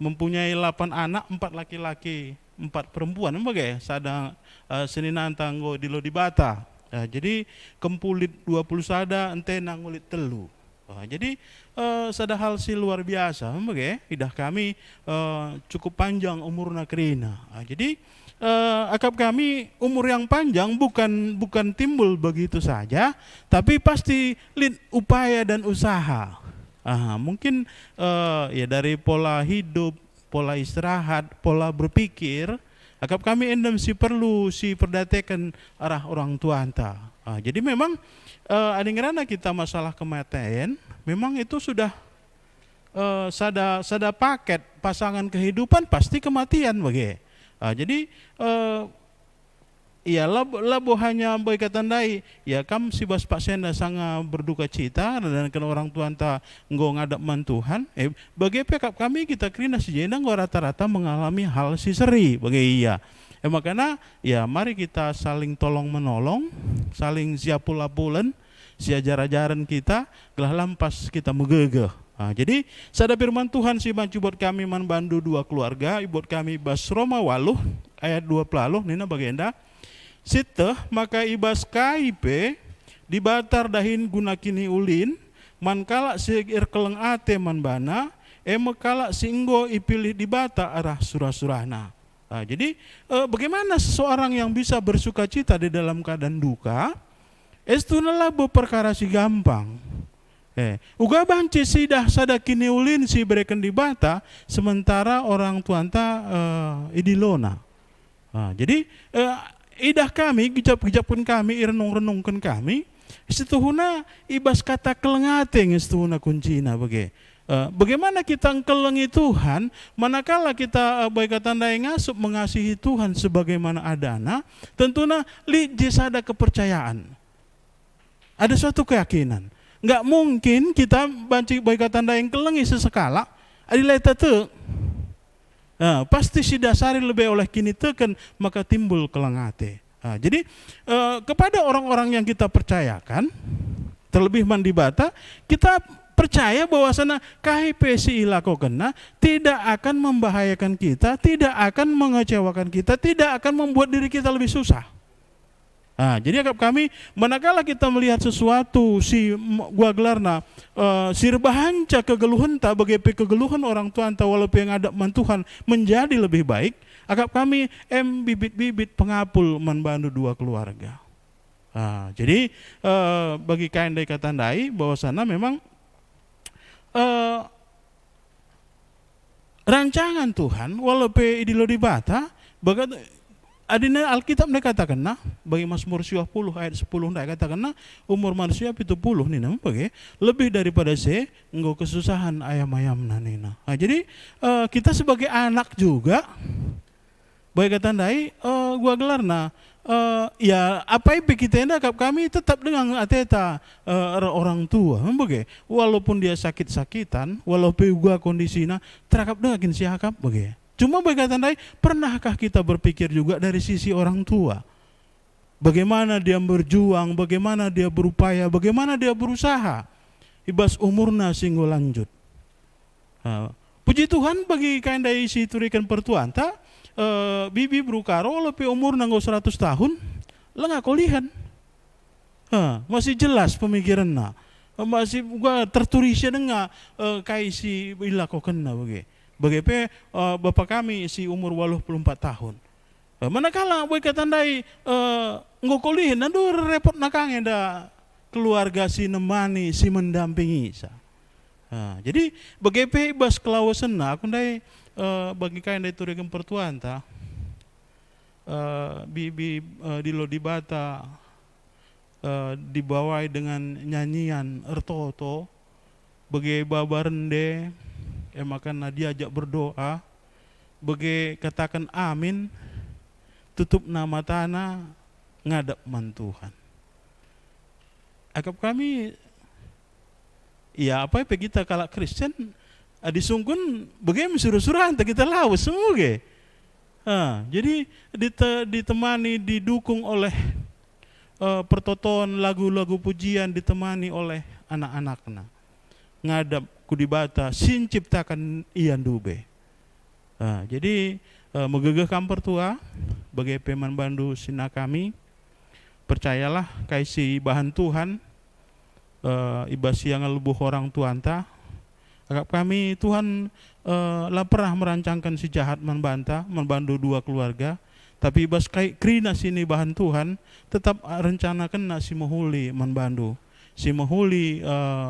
Mempunyai lapan anak, empat laki-laki, empat perempuan, me bage, sada, eh, seninanta enggo idilo Dibata. Eh, jadi, kempu lit dua puluh sada, entena enggo lit telu. Ah, jadi, eh, sada hal si luar biasa, me bage, idah kami, eh, cukup panjang umurna kerina. Ah, jadi, eh, akap kami umur yang panjang bukan, bukan timbul begitu saja, tapi pasti lit upaya dan usaha. Ah, mungkin, eh, ya, dari pola hidup, pola istirahat, pola berpikir, akap kami enda me si perlu si perdateken arah orang tuanta. Ah, jadi memang, eh, adi ngerana kita masalah kematen, memang itu sudah, eh, sada, sada paket pasangan kehidupan pasti kematian bage. Ah, jadi, eh, iya, labo, labo hanya bage kata ndai, ya, kam si bas paksa enda sanga berduka cita, nandanken orang tuanta enggo ngadap man Tuhan, eh, bage pe kap kami kita kerina si jenda enggo rata-rata mengalami hal si seri, bage ia. E makana, ya, mari kita saling tolong menolong, saling siapul-apulen, siajar-ajaren kita, gelah lampas kita megegeh. Ah, jadi, sada firman Tuhan si banci ibuat kami man bandu dua keluarga, ibuat kami bas Roma waluh ayat dua puluh nina bagenda, "Sieteh maka i bas kai pe Dibata erdahin guna kiniulin man kalak si erkeleng ate man baNa, e me kalak si enggo ipilih Dibata arah sura-suraNa." Ah, jadi, eh, bagaimana seseorang yang bisa bersukacita di dalam keadaan duka? Estuna labo perkara si gampang. Eh, uga banci sidah sada kiniulin si ibereken Dibata, sementara orang tuanta, eh, idilona. Ah, jadi, eh, idah kami, gejap-gejapken kami, irenung-renungken kami, situhuna i bas kata keleng ate nge situhuna kuncina bage. Eh, bagaimana kita engkelengi Tuhan, manakala kita, eh, bage kata ndai ngasup mengasihi Tuhan sebagaimana adana, tentuna lit je sada kepercayaan. Ada suatu keyakinan. Nggak mungkin kita banci bage kata ndai engkelengi sesekalak, adi la tek. Nah, pasti sidasari lebe oleh kiniteken maka timbul keleng ate. Nah, jadi, eh, kepada orang-orang yang kita percayakan, terlebih man Dibata, kita percaya bahwasana kai pe si ilakokenNa tidak akan membahayakan kita, tidak akan mengecewakan kita, tidak akan membuat diri kita lebih susah. Ah, jadi akap kami, manakala kita melihat sesuatu si m-, gua gelarna, eh, si erbahanca kegeluhenta bage pe kegeluhen orang tuanta walau pe ngadap man Tuhan menjadi lebih baik, akap kami em bibit-bibit pengapul man bandu dua keluarga. Ah, jadi, eh, bagi kai ndai kata ndai bahwasana memang, eh, rancangan Tuhan, walau pe idilo Dibata, baga-, adina Alkitab ndai katakenna, bagi Masmur siwah puluh ayat sepuluh ndai katakenna, umur manusia pitu puluh nina me bage, lebih daripada se enggo kesusahan ayam-ayamna nina. Nah, jadi, eh, kita sebagai anak juga, Bage kata ndai, eh, gua gelarna, eh, ya, apai pe kita enda akap kami tetap denga ateta, eh, er-, orang tua, bage. Walaupun dia sakit-sakitan, walau pe gua kondisina, terakap denga kin siakap, bage. Cuma bage kata ndai, pernahkah kita berpikir juga dari sisi orang tua? Bagaimana dia berjuang, bagaimana dia berupaya, bagaimana dia berusaha i bas umurna si enggo lanjut. Ha, puji Tuhan, bagi kai ndai si ituriken pertuanta, eh, Bibi Brukaro, walaupun umurna enggo seratus tahun, langa kolihen. Ha, masih jelas pemikirenna. Masih uga terturisi denga, eh, kai si ilakokenna bage. Bage pe, eh, bapa kami si umur waluh puluh empat tahun. Eh, manakala bage kata ndai, eh, enggo kolihen, aduh, repotna ka nge enda keluarga si nemani, si mendampingi sa. Nah, jadi bage pe i bas kelawasenna, aku ndai, eh, bagi kai ndai ituriken pertuanta, eh, Bibi, eh, Dilo Dibata, eh, dibawai dengan nyanyian ertoto, bage baba rende, e maka na diajak berdoa, bage kataken amin, tutupna matana, ngadap man Tuhan. Akap kami, ya, apai pe kita kalak Kristen, adi sungkun, bage me sura-suranta kita lawes, muge. Ah, jadi dite-, ditemani, didukung oleh, eh, pertoton lagu-lagu pujian, ditemani oleh anak-anakna. Ngadap ku Dibata si nciptaken ia ndube. Ah, jadi, eh, megegeh kam pertua, bage pe man bandu sina kami. Percayalah kai si ibahan Tuhan, eh, i bas ia ngelebuh orang tuanta. Akap kami, Tuhan, eh, la pernah merancangken si jahat man banta, man bandu dua keluarga. Tapi i bas kai kerina si nibahan Tuhan, tetap rencanakenNa si mehuli man bandu. Si mehuli, eh,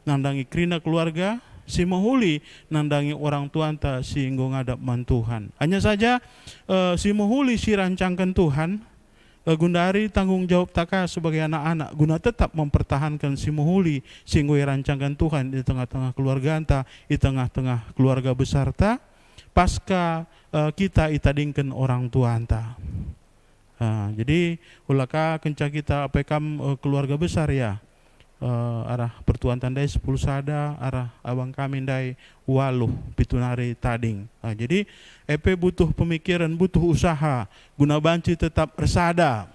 nandangi kerina keluarga, si mehuli nandangi orang tuanta si enggo ngadap man Tuhan. Hanya saja, eh, si mehuli si rancangken Tuhan, eh, gundari tanggung jawabta ka sebagai anak-anak guna tetap mempertahanken si mehuli si enggo irancangken Tuhan i tengah-tengah keluarganta, i tengah-tengah keluarga besarta, pasca, eh, kita itadingken orang tuanta. Ah, jadi, ula ka kenca kita apai kam, eh, keluarga besar, ya. Eh, arah pertuanta ndai sepuluh sada, arah abang kami ndai waluh, pitu nari tading. Ah, jadi, e pe butuh pemikiren, butuh usaha, guna banci tetap ersada,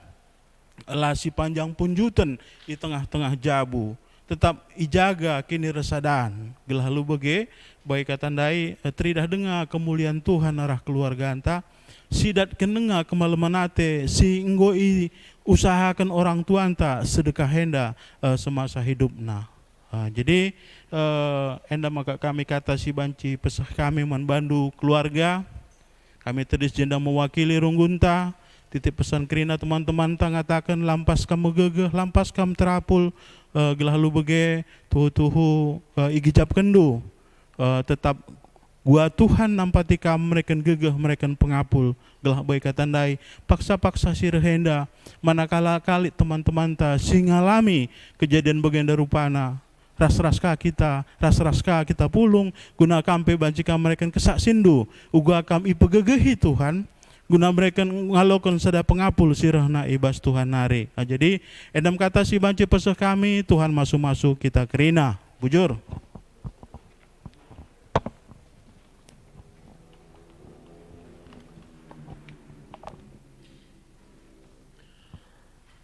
la si panjang punjuten i tengah-tengah jabu, tetap ijaga kinirsadan, gelah alu bage, bage kata ndai, eh, teridah denga kemulian Tuhan arah keluarganta, sidatken denga kemalemen ate si enggo iusahaken orang tuanta sedekah enda, eh, semasa hidupna. Ah, jadi, eh, enda maka kami kata si banci peseh kami man bandu keluarga. Kami tedis jenda mewakili runggunta, titip pesan kerina teman-temanta ngataken, lampas kam megegeh, lampas kam terapul, eh, gelah alu bage, tuhu-tuhu, eh, igijapkenndu, eh, tetap gua Tuhan nampati kam mereken gegeh, mereken pengapul, gelah bage kata ndai, paksa-paksa si reh enda, manakala kalit teman-temanta si ngalami kejadian bagenda rupana, ras-ras ka kita, ras-ras ka kita pulung, guna kam pe banci kam mereken kesaksindu, uga kam ipegegehi Tuhan, guna mereken ngaloken sada pengapul si rehna i bas Tuhan nari. Ah, jadi, enda me kata si banci peseh kami, Tuhan masu-masu kita kerina. Bujur.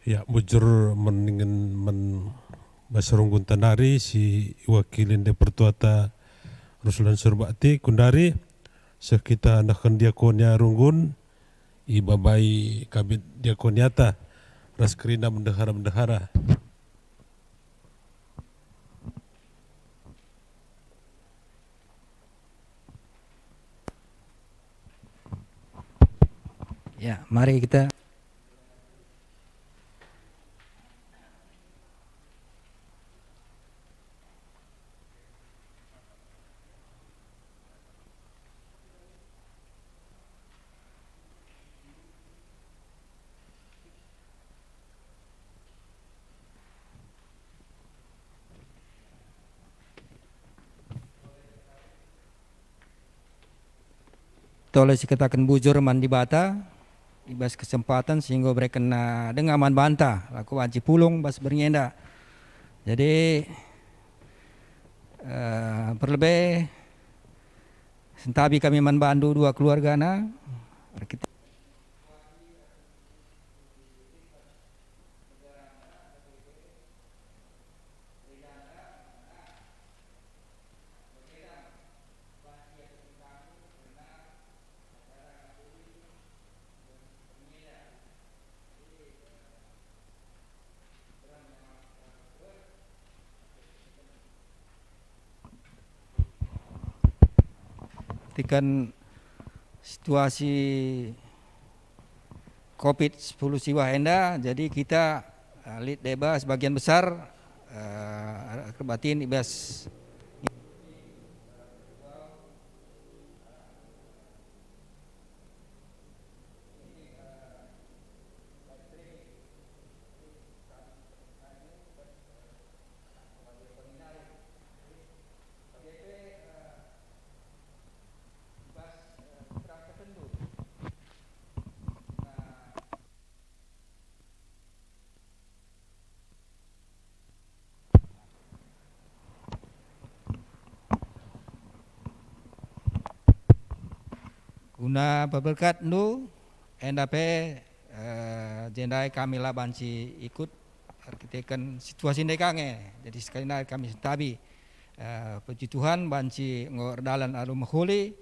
Ya, bujur meningen man bas runggunta nari si iwakili ndai pertuata Ruslan Surbakti, gundari seh kita nehken diakonia runggun, ibabai kabit diakoniata ras kerina bendahara-bendahara. Ya, mari kita tole sikataken bujur man Dibata, i bas kesempaten si enggo iberekenNa denga man banta, lako banci pulung bas berngi enda. Jadi, eh, perlebe sentabi kami man bandu dua keluargana, erkite- Perhatikan situasi covid sepuluh siwah enda, jadi kita, eh, lit deba sebagian besar, eh, erbatin i bas Guna peberkatndu, enda pe, eh, jendai kami la banci ikut erkiteken situasi ndai ka nge. Jadi sekali nari kami sentabi, eh, puji Tuhan banci enggo erdalan alu mehuli,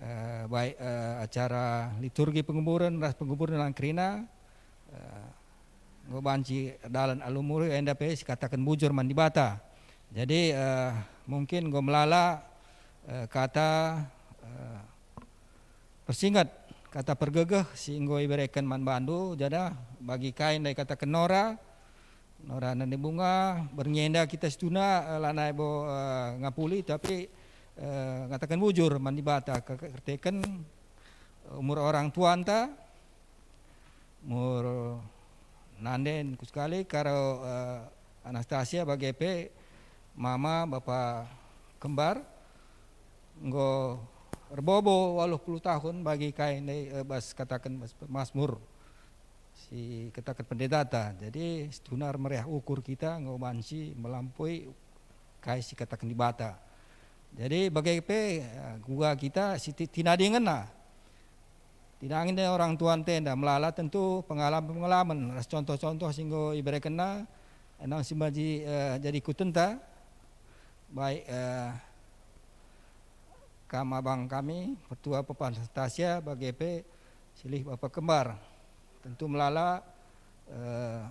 eh, baik, eh, acara liturgi penguburen ras penguburen lang kerina, eh, enggo banci erdalan alu mehuli enda pe sikataken bujur man Dibata. Jadi, eh, mungkin enggo melala, eh, kata, eh, persinget, kata pergegeh si enggo ibereken man bandu, janah bagi kai ndai kataken Nora, Nora nande Bunga, berngi enda kita situhuna, eh, lanai bo, eh, ngapuli, tapi, eh, ngataken bujur man Dibata, ke-, kerteken umur orang tuanta, umur nande ku sekali, karo, eh, Anastasia bage pe mama bapa kembar, enggo erbobo waluh puluh tahun bagi kai ndai, eh, bas kataken bas Masmur si kataken pendetata. Jadi situhuna meriah ukur kita enggo banci melampaui kai si kataken Dibata. Jadi bage pe, eh, kuga kita si ti-, tinadingenna. Tinadingen orang tuanta enda melala tentu pengalaman-pengalaman ras contoh-contoh si enggo iberekenna, enang si banci, eh, jadi ikutenta, baik, eh, kam abang kami, pertua Bapa Anastasia, bage pe silih bapa kembar. Tentu melala, eh,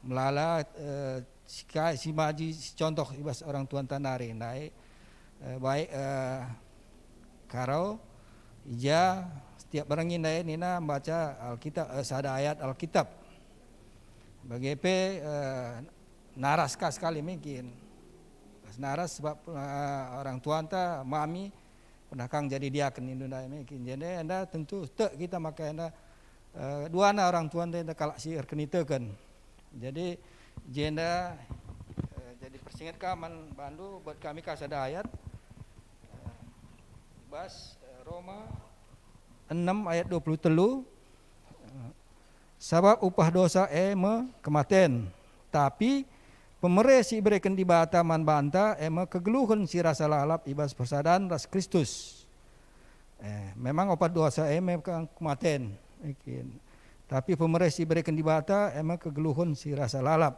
melala, eh, si kai si banci si contoh i bas orang tuanta nari ndai, eh, baik, eh, karo i ja setiap berngi ndai nina mbaca Alkitab, eh, sada ayat Alkitab. Bage pe, eh, naras ka sekali mungkin. Pas naras sebab, eh, orang tuanta, mami, pernah kang jadi diaken indu ndai mungkin. Jadi enda tentu tek kita maka enda, eh, duana orang tuanta enda kalak si erkiniteken. Jadi jenda, eh, jadi persinget ka man bandu buat kami ka sada ayat, eh, bas, eh, Roma enem ayat dua puluh telu, eh, sabap upah dosa e me kematen, tapi pemere si ibereken Dibata man banta e me kegeluhen si rasa lalap i bas persadan ras Kristus. Eh, memang upah dosa e me ke-, kematen. Tapi pemere si ibereken Dibata e me kegeluhen si rasa lalap,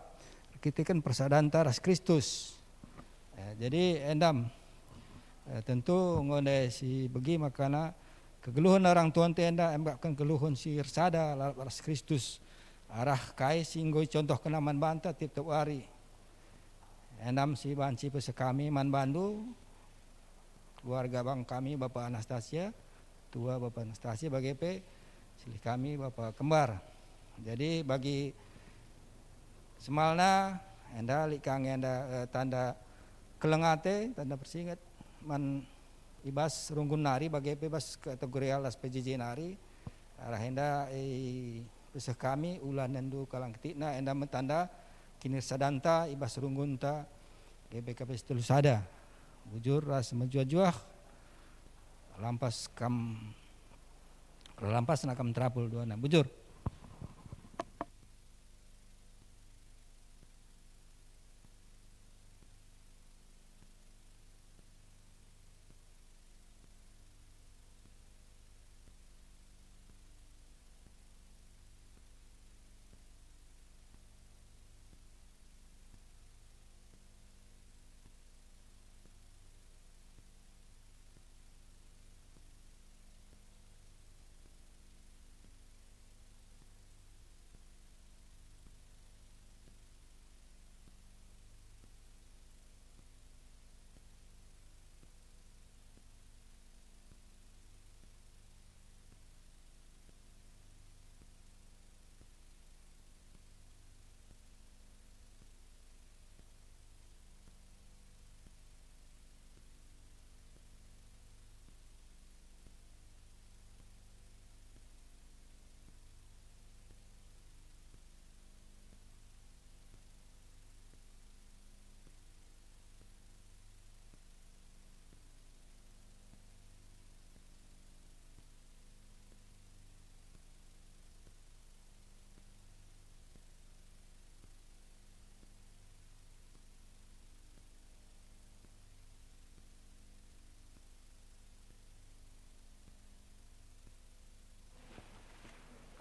erkiteken persadanta ras Kristus. Eh, jadi endam, eh, tentu enggo ndai si begi makana kegeluhen orang tuanta enda embakken kegeluhen si ersada lalap ras Kristus, arah kai si enggo icontohkenna man banta tiap-tiap wari. Endam si banci peseh kami man bandu, keluarga bang kami, Bapa Anastasia, tua Bapa Anastasia, bage pe silih kami, Bapa Kembar. Jadi bagi semalna, enda lit ka nge enda, eh, tanda keleng ate, tanda persinget man i bas runggun nari, bage pe bas kategorial ras P J J nari, arah enda i peseh kami, ula nendu kalang ketikna, enda me tanda kinirsadanta i bas runggunta G B K P si telu sada. Bujur ras mejuah-juah, Lampas kam, lampasna kam terapul duana. Bujur.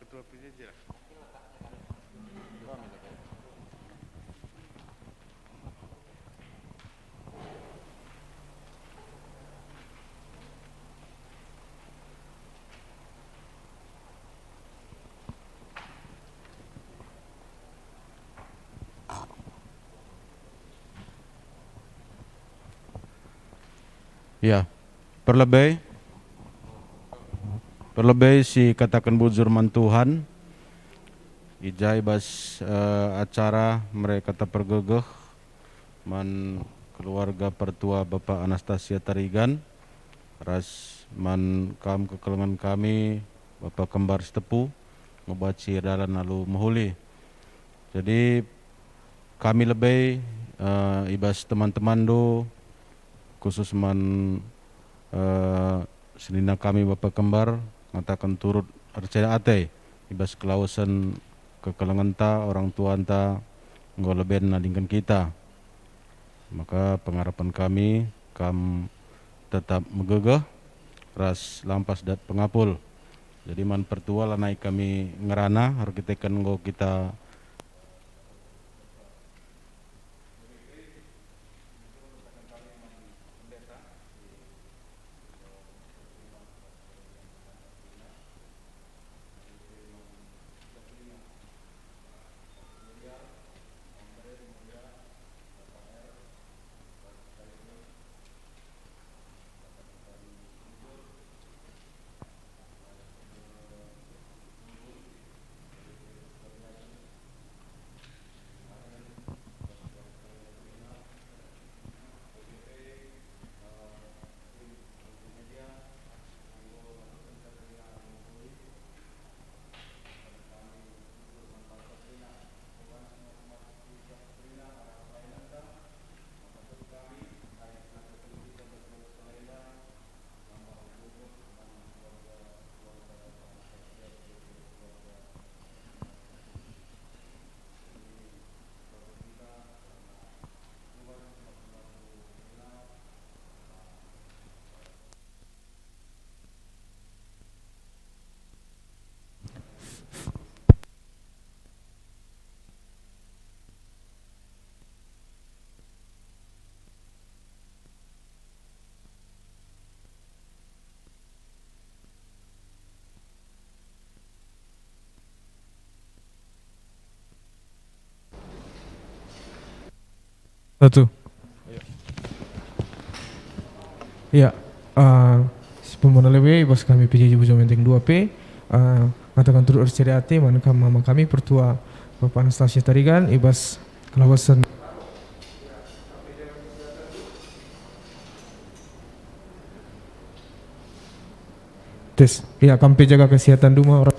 Ketua P J J lah. Ya, perlebei, perlebei si kataken bujur man Tuhan, i ja i bas, eh, acara mereka terpergegeh man keluarga pertua Bapa Anastasia Tarigan, ras man kam kekelengen kami, Bapa Kembar Sitepu, ngebaci dalan alu mehuli. Jadi, kami lebe, eh, i bas teman-temanndu, khusus man, eh, senina kami Bapa Kembar, ngataken turut erceda ate i bas kelawesen kekelengenta, orang tuanta, enggo leben nadingken kita. Maka pengarapen kami, kam tetap megegeh ras lampas dat pengapul. Jadi man pertua lanai kami ngerana, erkiteken enggo kita Satu. Ya, eh, si pemena lebe i bas kami P J J Bujo Menteng dua P, eh, ngataken turut erceda ate man kam mama kami pertua Bapak Anastasia Tarigan i bas kelawesen. Tes, ya, kam pe jaga kesehatan duma, orang.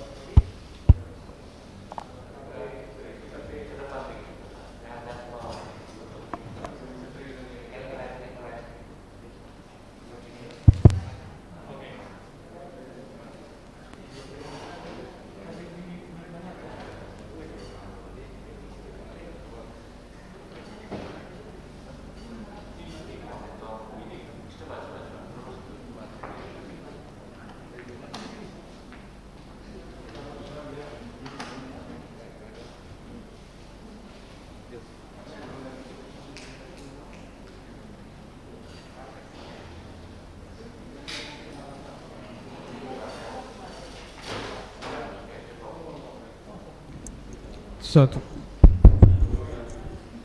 Satu.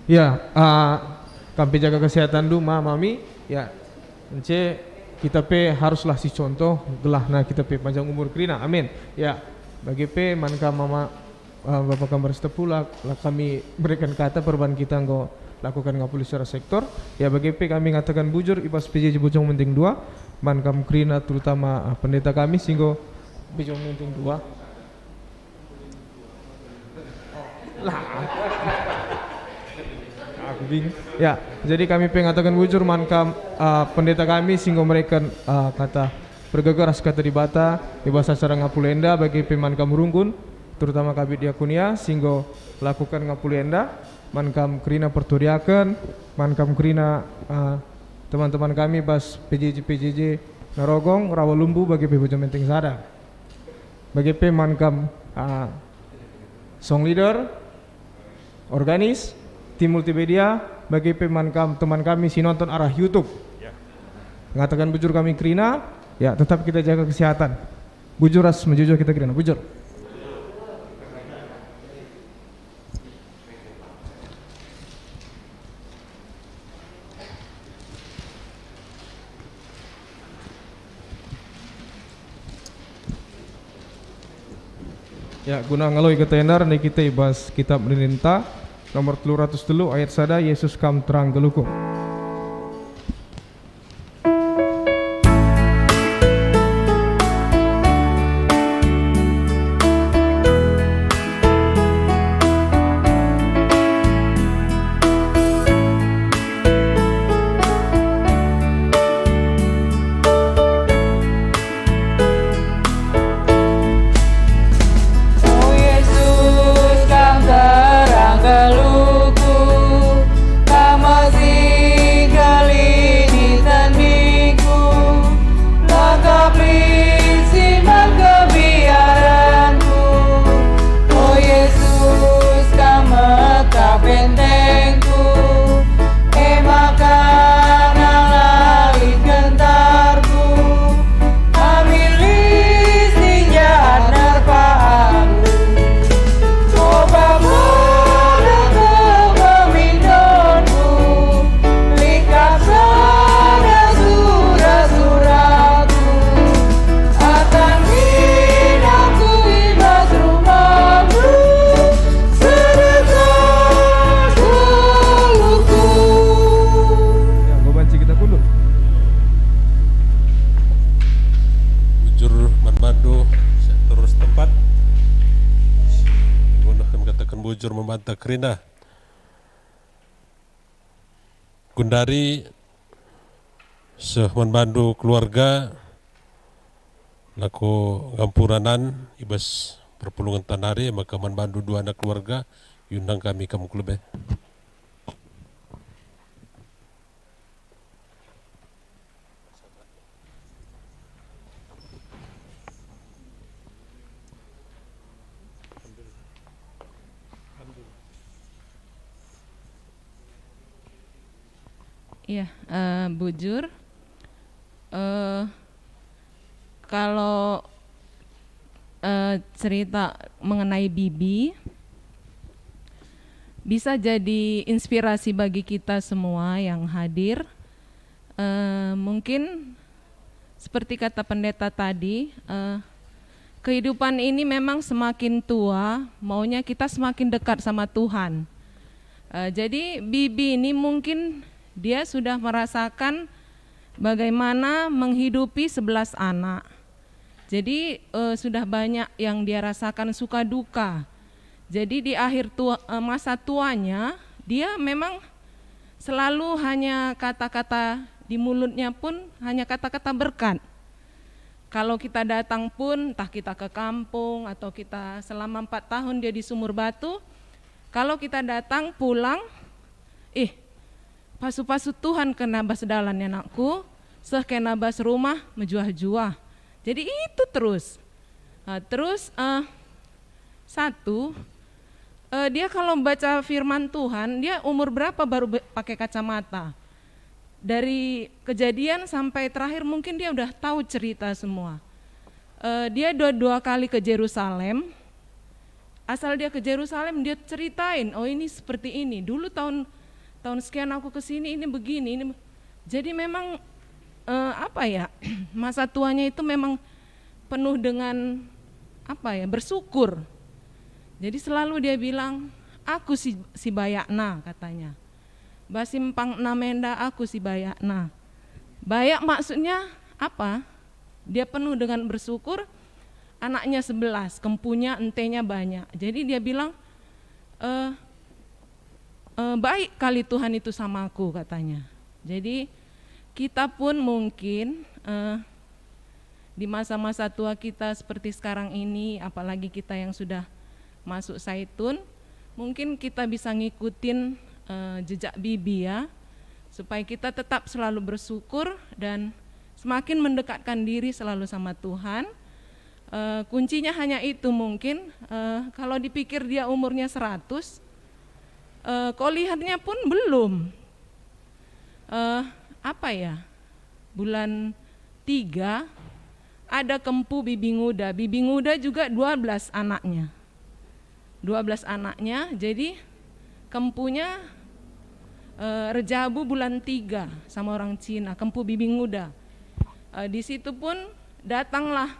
Ya, ah, kam pe jaga kesehatandu, Ma, Mami. Ya, ence kita pe haruslah si contoh, gelahna kita pe panjang umur kerina. Amin. Ya, bage pe man kam, Mama, ah, Bapa Kamar Sitepu, la, la kami berikan kata perban kita enggo lakukan ngapuli secara sektor. Ya, bage pe kami ngataken bujur i bas P J J Bojong Menteng dua, man kam kerina, terutama, ah, pendeta kami si enggo Bojong Menteng dua. Lah. Aku bingung. Ya, jadi kami pe ngataken bujur man kam, ah, pendeta kami si enggo mereken, ah, kata pergeger ras kata Dibata i bas acara ngapuli enda, bage pe man kam runggun, terutama Kabid Diakonia si enggo lakuken ngapuli enda, man kam kerina pertua diaken, man kam kerina, ah, teman-teman kami bas P J J, P J J Narogong, Rawalumbu, bage pe Bojong Menteng sada. Bage pe man kam, ah, song leader, organis, tim multimedia, bage pe man kam teman kami si nonton arah YouTube. Ya. Ngataken bujur kami kerina, ya, tetap kita jaga kesehatan. Bujur ras mejuah-juah kita kerina, bujur. Ya, guna ngaloi kata enda, rende kita i bas Kitab Ende Ninta, nomor telu ratus telu ayat sada, Yesus Kam Terang Geluhku. O Yesus, Kam terang geluhku, Kam masi kali ni tendingku, lengkap lit si man kebiaranku. O Yesus, Kam mekap bentengku, e maka nang la lit gentarku. Kami lit si jahat nerpa aku. O Bapa, kepemindonku, lit kap sada sura-suraku. Akan kin aku i bas rumahNdu, sada geluhku. Ya, enggo banci kita kundul. Bujur man bandu, siap terus tempat. Si nggo kami kataken bujur man banta kerina. Gundari seh man bandu keluarga, lako ngampuranan i bas perpulungenta nari, maka man bandu dua anak keluarga, iundang kami kam ku lebe. Iya, eh, bujur. Eh, kalau, eh, cerita mengenai Bibi, bisa jadi inspirasi bagi kita semua yang hadir. Eh, mungkin seperti kata pendeta tadi, eh, kehidupan ini memang semakin tua, maunya kita semakin dekat sama Tuhan. Eh, jadi Bibi ini mungkin dia sudah merasakan bagaimana menghidupi sebelas anak. Jadi, eh, sudah banyak yang dia rasakan suka duka. Jadi di akhir tua, eh, masa tuanya, dia memang selalu hanya kata-kata di mulutnya pun hanya kata-kata berkat. Kalau kita datang pun, entah kita ke kampung atau kita selama empat tahun dia di Sumur Batu, kalau kita datang pulang, "Ih, pasu-pasu Tuhan kena bas dalan, anakku, seh kena bas rumah mejuah-juah." Jadi itu terus. Nah, terus, eh, satu, eh, dia kalau baca firman Tuhan, dia umur berapa baru be-, pakai kacamata? Dari Kejadian sampai terakhir mungkin dia udah tahu cerita semua. Eh, dia dua, dua kali ke Jerusalem. Asal dia ke Jerusalem, dia ceritain, "Oh, ini seperti ini. Dulu tahun, tahun sekian aku ke sini, ini begini, ini be-," Jadi memang, eh, apa ya, masa tuanya itu memang penuh dengan, apa ya, bersyukur. Jadi selalu dia bilang, "Aku si, si bayakna," katanya. "Basi mpang namenda aku si bayakna." Bayak maksudnya apa? Dia penuh dengan bersyukur, anaknya sebelas, kempunya, entenya banyak. Jadi dia bilang, "Eh, eh, baik kali Tuhan itu sama aku," katanya. Jadi kita pun mungkin, eh, di masa-masa tua kita seperti sekarang ini, apalagi kita yang sudah masuk Saitun, mungkin kita bisa ngikutin, eh, jejak Bibi ya, supaya kita tetap selalu bersyukur dan semakin mendekatkan diri selalu sama Tuhan. Eh, kuncinya hanya itu mungkin, eh, kalau dipikir dia umurnya seratus, eh, kolihatnya pun belum. Eh, apa ya, bulan tiga ada kempu Bibi Nguda. Bibi Nguda juga dua belas anaknya. Dua belas anaknya, jadi kempunya, eh, erjabu bulan tiga sama orang Cina, kempu Bibi Nguda. Eh, di situ pun datanglah,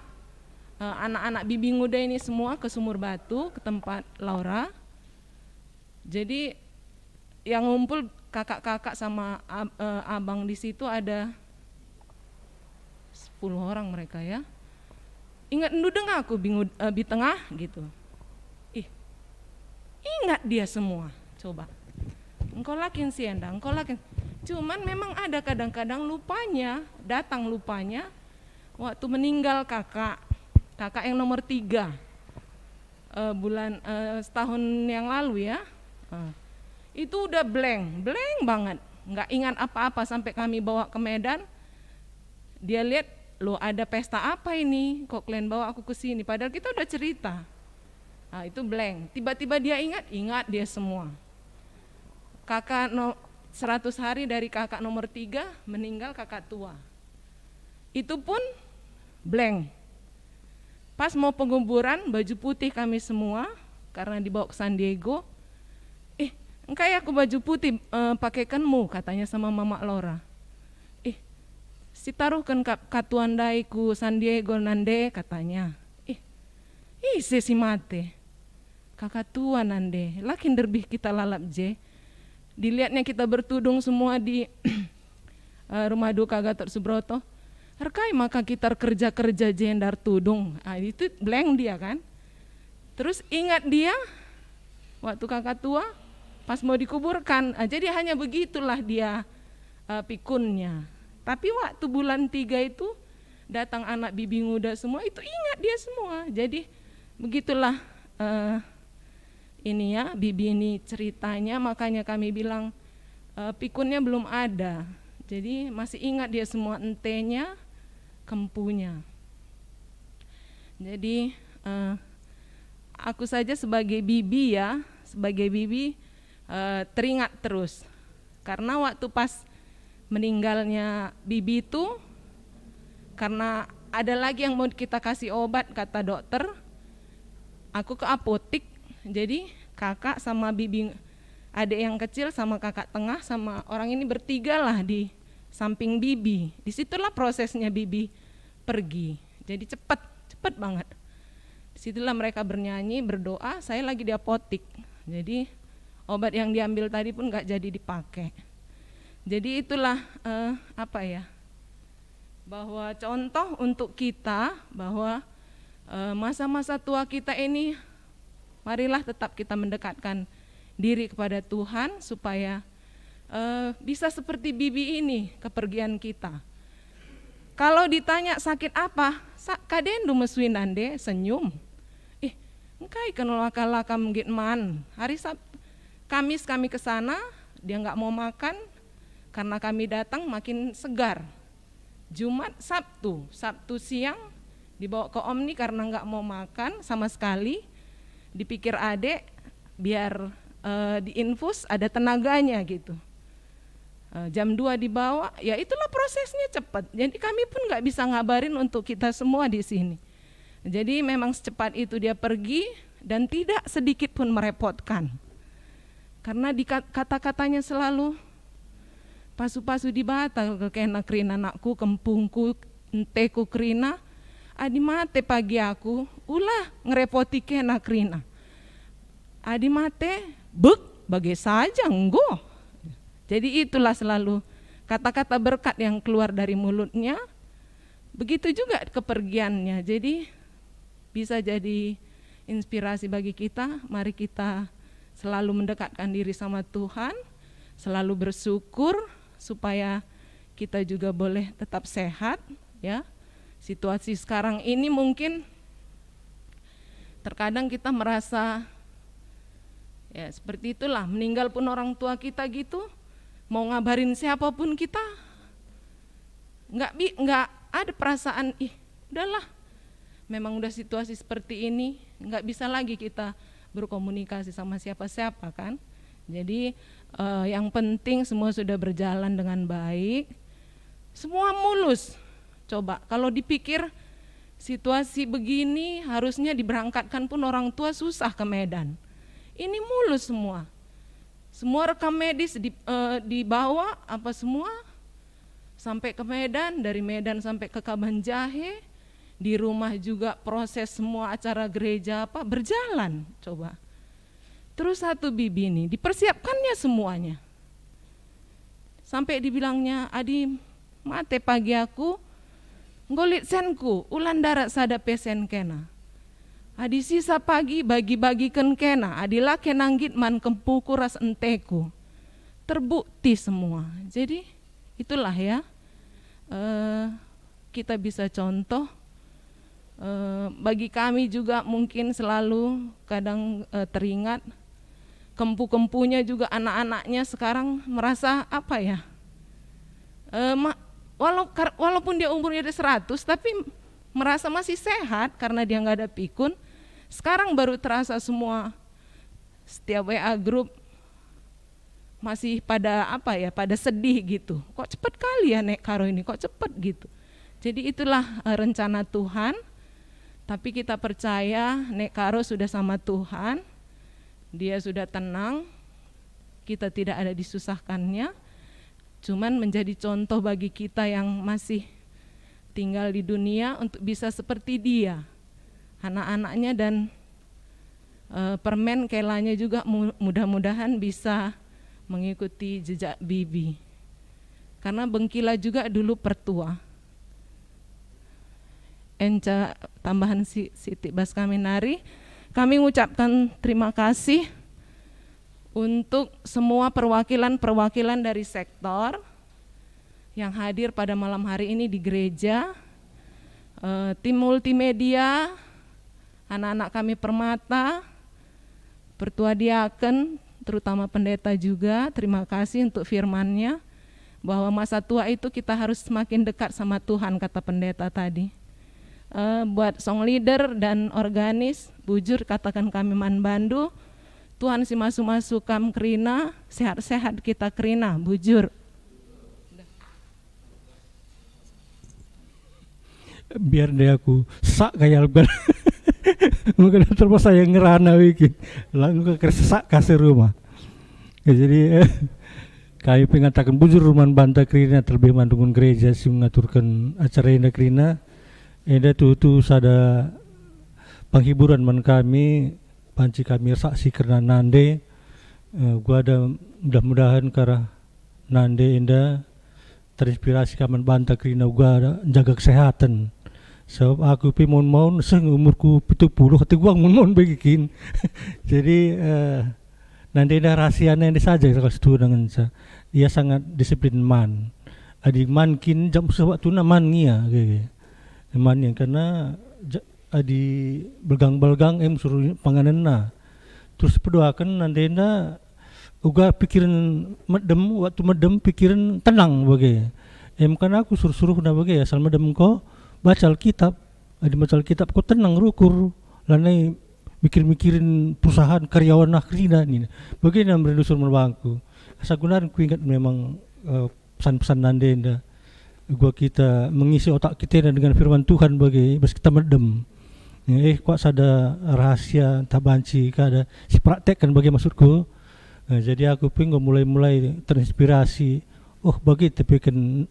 eh, anak-anak Bibi Nguda ini semua ke Sumur Batu, ke tempat Laura. Jadi yang ngumpul kakak-kakak sama ab-, eh, abang di situ ada sepuluh orang mereka ya. "Ingat ndu denga aku Bingu-, eh, Bitengah?" gitu. Ih, ingat dia semua. Coba. Engkau lakin si enda, engkau lakin. Cuman memang ada kadang-kadang lupanya, datang lupanya waktu meninggal kakak. Kakak yang nomor tiga. Eh, bulan, eh, setahun yang lalu ya. Eh, itu udah blank, blank banget. Nggak ingat apa-apa sampai kami bawa ke Medan. Dia lihat, "Loh, ada pesta apa ini? Kok kalian bawa aku ke sini?" Padahal kita udah cerita. Ah, itu blank. Tiba-tiba dia ingat, ingat dia semua. Kakak no-, seratus hari dari kakak nomor tiga meninggal, kakak tua. Itu pun blank. Pas mau penguburan, baju putih kami semua, karena dibawa ke San Diego. "Ih, engkai aku baju putih, eh, pakekenmu?" katanya sama Mama Laura. "Ih, sitaruhken kap katuan ndai ku San Diego nande," katanya. "Ih, ise si mate?" Kaka tua nande, la kin nderbih kita lalap je. Diliatnya kita bertudung semua di, eh, Rumah Duka Gatot Subroto. Erkai maka kita kerja-kerja je ndar tudung. Ah, itu blank dia kan. Terus ingat dia, waktu kaka tua, pas mau dikuburkan. Ah, jadi hanya begitulah dia, eh, pikunnya. Tapi waktu bulan tiga itu, datang anak Bibi Nguda semua, itu ingat dia semua. Jadi, begitulah, eh, ini ya, Bibi ini ceritanya, makanya kami bilang, eh, pikunnya belum ada. Jadi, masih ingat dia semua, entenya, kempunya. Jadi, eh, aku saja sebagai Bibi ya, sebagai Bibi, eh, teringat terus. Karena waktu pas meninggalnya Bibi itu, karena ada lagi yang mau kita kasih obat, kata dokter, aku ke apotik. Jadi kakak sama Bibi, adik yang kecil sama kakak tengah sama orang ini bertigalah di samping Bibi. Disitulah prosesnya Bibi pergi. Jadi cepet, cepet banget. Disitulah mereka bernyanyi, berdoa, saya lagi di apotik. Jadi obat yang diambil tadi pun nggak jadi dipakai. Jadi itulah, eh, apa ya, bahwa contoh untuk kita bahwa, eh, masa-masa tua kita ini, marilah tetap kita mendekatkan diri kepada Tuhan supaya, eh, bisa seperti Bibi ini kepergian kita. Kalau ditanya sakit apa, sa-, kadendu mesui nande, senyum. Ih, engkai keno laka-laka menggit man. Hari Sab-, Kamis kami ke sana, dia nggak mau makan, karena kami datang makin segar. Jumat, Sabtu, Sabtu siang dibawa ke Omni karena nggak mau makan sama sekali. Dipikir adek biar, eh, diinfus ada tenaganya gitu. Eh, jam dua dibawa, ya itulah prosesnya cepat. Jadi kami pun nggak bisa ngabarin untuk kita semua di sini. Jadi memang secepat itu dia pergi, dan tidak sedikit pun merepotkan. Karena di kat-, kata-katanya selalu, "Pasu-pasu Dibata kal kena kerina, nakku, kempungku, enteku kerina. Adi mate pagi aku, ula ngerepoti kena kerina. Adi mate, bek, bage saja enggo." Jadi itulah selalu kata-kata berkat yang keluar dari mulutnya. Begitu juga kepergiannya. Jadi bisa jadi inspirasi bagi kita. Mari kita selalu mendekatkan diri sama Tuhan, selalu bersyukur supaya kita juga boleh tetap sehat, ya. Situasi sekarang ini mungkin terkadang kita merasa, ya, seperti itulah, meninggal pun orang tua kita gitu, mau ngabarin siapapun kita, nggak bi-, nggak ada perasaan, "Ih, udahlah, memang udah situasi seperti ini, nggak bisa lagi kita berkomunikasi sama siapa-siapa," kan. Jadi, eh, yang penting semua sudah berjalan dengan baik, semua mulus. Coba, kalau dipikir situasi begini, harusnya diberangkatkan pun orang tua susah ke Medan. Ini mulus semua. Semua rekam medis di, eh, dibawa, apa semua, sampai ke Medan, dari Medan sampai ke Kabanjahe, di rumah juga proses semua acara gereja apa berjalan, coba. Terus satu bibi nih, dipersiapkannya semuanya. Sampai dibilangnya, "Adi mate pagi aku, enggo lit senku, ula ndarat sada pe sen kena. Adi sisa pagi, bagi-bagiken kena, adi la kena nggit man kempuku ras enteku." Terbukti semua. Jadi, itulah ya, eh, kita bisa contoh. Eh, bagi kami juga mungkin selalu kadang, eh, teringat kempu-kempunya juga, anak-anaknya sekarang merasa apa ya? Eh, ma-, walau kar-, walaupun dia umurnya udah seratus, tapi merasa masih sehat karena dia nggak ada pikun. Sekarang baru terasa semua, setiap W A grup masih pada apa ya, pada sedih gitu. "Kok cepet kali ya Nek Karo ini, kok cepet?" gitu. Jadi itulah, eh, rencana Tuhan. Tapi kita percaya Nek Karo sudah sama Tuhan, dia sudah tenang, kita tidak ada disusahkannya. Cuman menjadi contoh bagi kita yang masih tinggal di dunia untuk bisa seperti dia, anak-anaknya dan, eh, permen kelanya juga mu-, mudah-mudahan bisa mengikuti jejak bibi. Karena Bengkila juga dulu pertua. Enca tambahan si-, sitik bas kami nari. Kami mengucapkan terima kasih untuk semua perwakilan-perwakilan dari sektor yang hadir pada malam hari ini di gereja, eh, tim multimedia, anak-anak kami Permata, pertua diaken, terutama pendeta juga, terima kasih untuk firman-Nya, bahwa masa tua itu kita harus semakin dekat sama Tuhan, kata pendeta tadi. Eh, buat song leader dan organis, bujur kataken kami man bandu, Tuhan si masu-masu kam kerina, sehat-sehat kita kerina, bujur. Biar deh aku sak gayal kan. Mungkin terpaksa yang ngerana bikin. Lagu ke sesak kasih rumah. Ya, jadi, eh, kami pengatakan bujur man banta kerina, terlebih man dukun gereja si mengaturkan acara enda kerina. Enda tuhu-tuhu sada penghiburan man kami, banci kami saksi kerna nande, eh, gua ada mudah-mudahan karah nande enda terinspirasi ka man banta kerina uga jaga kesehatan. Sebab aku pe maun-maun seh umurku pitu puluh, ate guang maun-maun bagi kin. Jadi, eh, nande enda rahasiana enda saja kalau setuju dengan sa. Ia sangat disiplin man. Adi man kin jam seh waktuna man ngia, kege. Man ngia karena ja-, adi belgang-belgang em suruh panganenna. Terus peduaken nande enda uga pikiren medem, waktu medem pikiren tenang bage. Em kan aku suruh-suruhna bage, asal medem engko baca Alkitab. Adi baca Alkitab ko tenang rukur, lanai mikir-mikirin perusahaan karyawan nah kerina nina. Bagena merindu suruh bangku. Asa gunaran kuingat memang, eh, pesan-pesan nande enda. Gua kita mengisi otak kita dengan firman Tuhan bage, bas kita medem. Eh, kuat sada rahasia ntah banci kada sipraktekken bage maksudku. Eh, jadi aku pe enggo mulai-mulai terinspirasi, oh, bage tepeken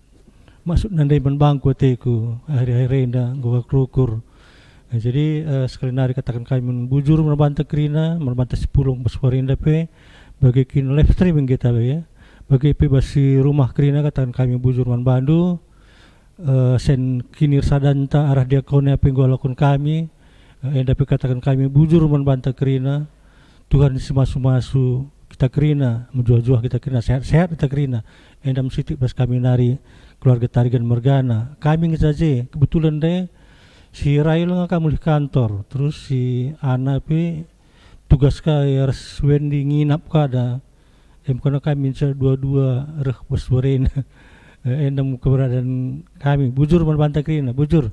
maksud nandai man bangku ateku, akhir-akhir enda enggo aku rukur. Eh, jadi, eh, sekali nari kataken kami bujur man banta kerina, man banta si pulung bas wari enda pe, bage kin live streaming kita pe, ya. Bage pe bas si rumah kerina kataken kami bujur man bandu, eh, sen kinirsadanta arah diakon pe enggo alokon kami, eh, enda pe kataken kami bujur man banta kerina, Tuhan si masu-masu kita kerina, mejuah-juah kita kerina, sehat-sehat kita kerina, enda me sitik bas kami nari keluarga Tarigan mergana. Kami ngenca je, kebetulan deh, si Rail nga ka mulih kantor, terus si Ana pe tugas ka ras Wendi nginap kada. Em, kena kami ngenca dua-dua reh bas warena. Eh, enda me keberadaan kami. Bujur man banta kerina, bujur.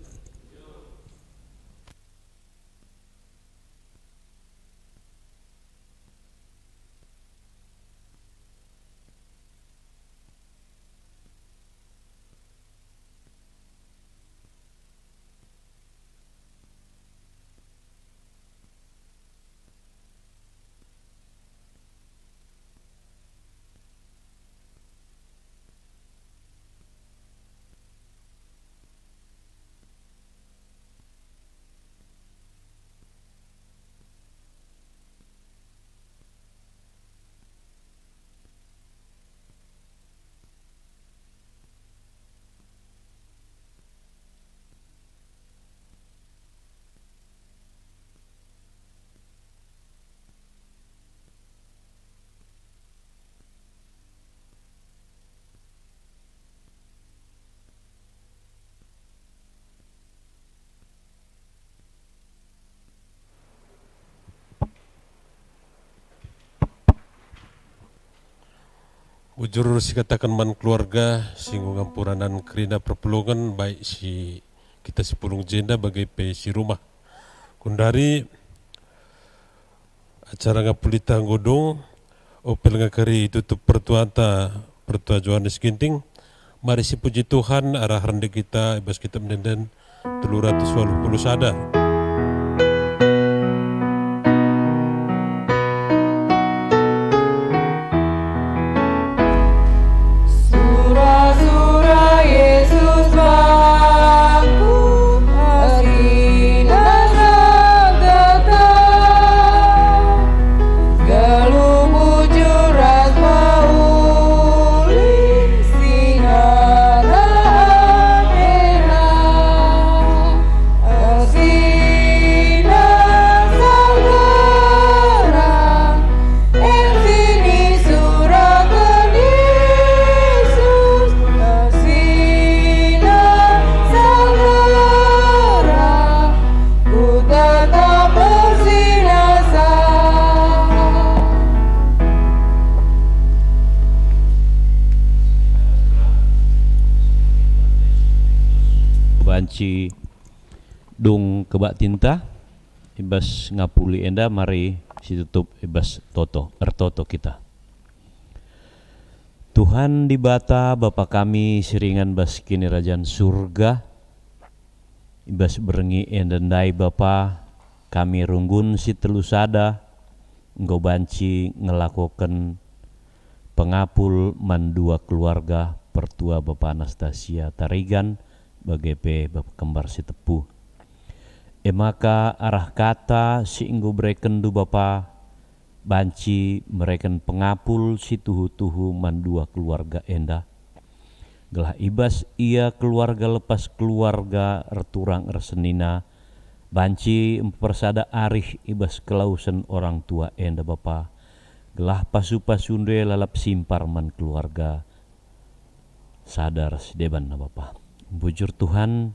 Bujur sikataken man keluarga si enggo ngampuranan kerina perpulungen, baik si kita si pulung jenda bage pe si rumah. Kundari acara ngapulita enggo dung, ope langa kari itutup pertuanta, Pertua Johanes Ginting. Mari sipuji Tuhan arah rende kita i bas Kitab Ende-enden telu ratus waluh puluh sada. Sura-sura Jesus bangku, asina sagata. Geluh bujur ras mauli si ngana ena. Ersina salera, ersina salera, ku tetap ersina sa. Banci dung kebaktinta i bas ngapuli enda, mari situtup i bas toto, ertoto kita. Tuhan Dibata, Bapa kami si ringan bas Kinirajan Surga, i bas berngi enda ndai, Bapa, kami runggun si telu sada enggo banci ngelakoken pengapul man dua keluarga, pertua Bapa Anastasia Tarigan, bage pe Bapa Kembar Sitepu. E maka arah kata si enggo berekenndu Bapa, banci mereken pengapul si tuhu-tuhu man dua keluarga enda, gelah i bas ia keluarga lepas keluarga erturang ersenina, banci mpersada arih i bas kelawesen orang tua enda Bapa, gelah pasu-pasundu e lalap simpar man keluarga sada ras debanna Bapa. Bujur Tuhan,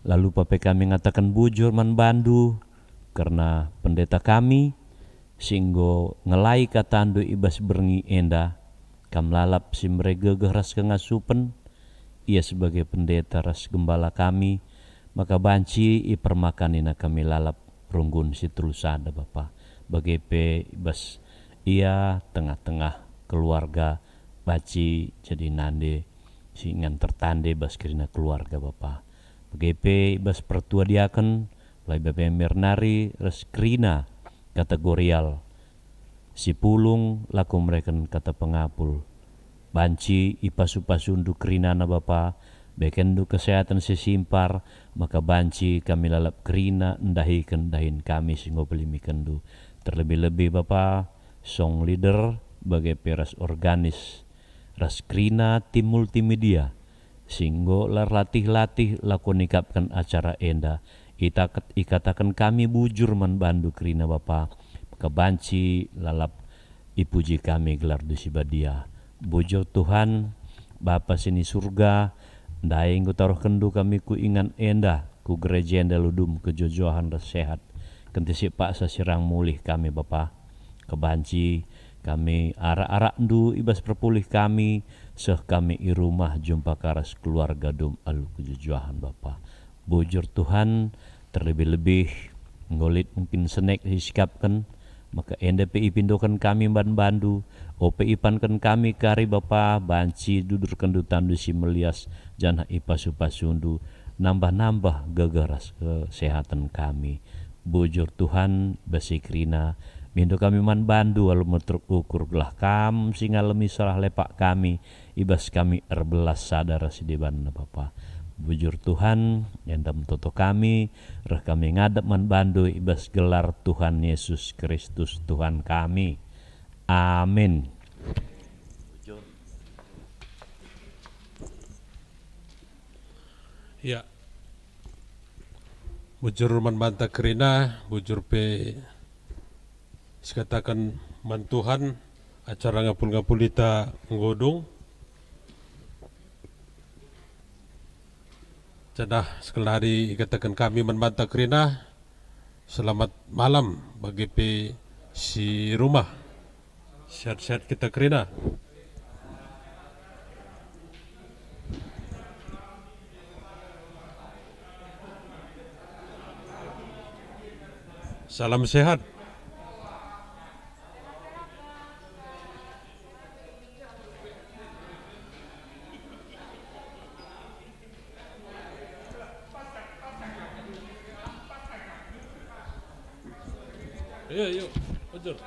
la lupa pe kami ngataken bujur man bandu, kerna pendeta kami, si enggo ngelai katandu i bas berngi enda, kam lalap si mere gegeh ras kengasupen, ia sebagai pendeta ras gembala kami, maka banci ipermakanina kami lalap runggun si telu sada Bapa, bage pe i bas ia tengah-tengah keluarga banci jadi nande si nganter tande bas kerina keluarga Bapa, bage pe i bas pertua diaken, Mulai bebe mer nari ras kerina kategorial, si pulung lako mereken kata pengapul. Banci ipasu-pasundu kerinana Bapa, bekenndu kesehatan si simpar, maka banci kami lalap kerina ndahiken dahin kami si enggo pelinikenndu. Terlebih-lebih Bapa, song leader bage pe ras organis, ras kerina tim multimedia, si enggo erlatih-latih lako nikapken acara enda, itaket-, ikataken kami bujur man bandu kerina Bapa, maka banci lalap ipuji kami gelarndu si badia. Bujur Tuhan, Bapa si ni Surga, ndai enggo taruhkenndu kami ku ingan enda, ku gereja enda ludum kejuah-juahen ras sehat. Kentisik paksa sirang mulih kami Bapa. Kebanci kami arak-arakndu i bas perpulih kami, seh kami i rumah jumpa ka ras keluarga dum alu kejuah-juahen Bapa. Bujur Tuhan, terlebih-lebih enggo lit mungkin senek si sikapken, maka enda pe ipindoken kami man bandu, ope ipanken kami kari Bapa, banci dudurkenndu tandu si melias, janah ipasu-pasundu, nambah-nambah gegeh ras kesehaten kami. Bujur Tuhan, bas si kerina, mindo kami man bandu alu meteruk ukur gelah kam si ngalemi salah lepak kami, i bas kami erbelas sada ras si debanna Bapa. Bujur Tuhan, enda me toto kami, reh kami ngadap man bandu i bas gelar Tuhan Yesus Kristus Tuhan kami. Amin. Ya. Bujur man banta kerina, bujur pe sikataken man Tuhan, acara ngapul-ngapulita enggo dung. Janah sekali nari ikataken kami man banta kerina, selamat malam bagi pe si rumah. Sehat-sehat kita kerina. Salam sehat. Ayo, ayo, bujur.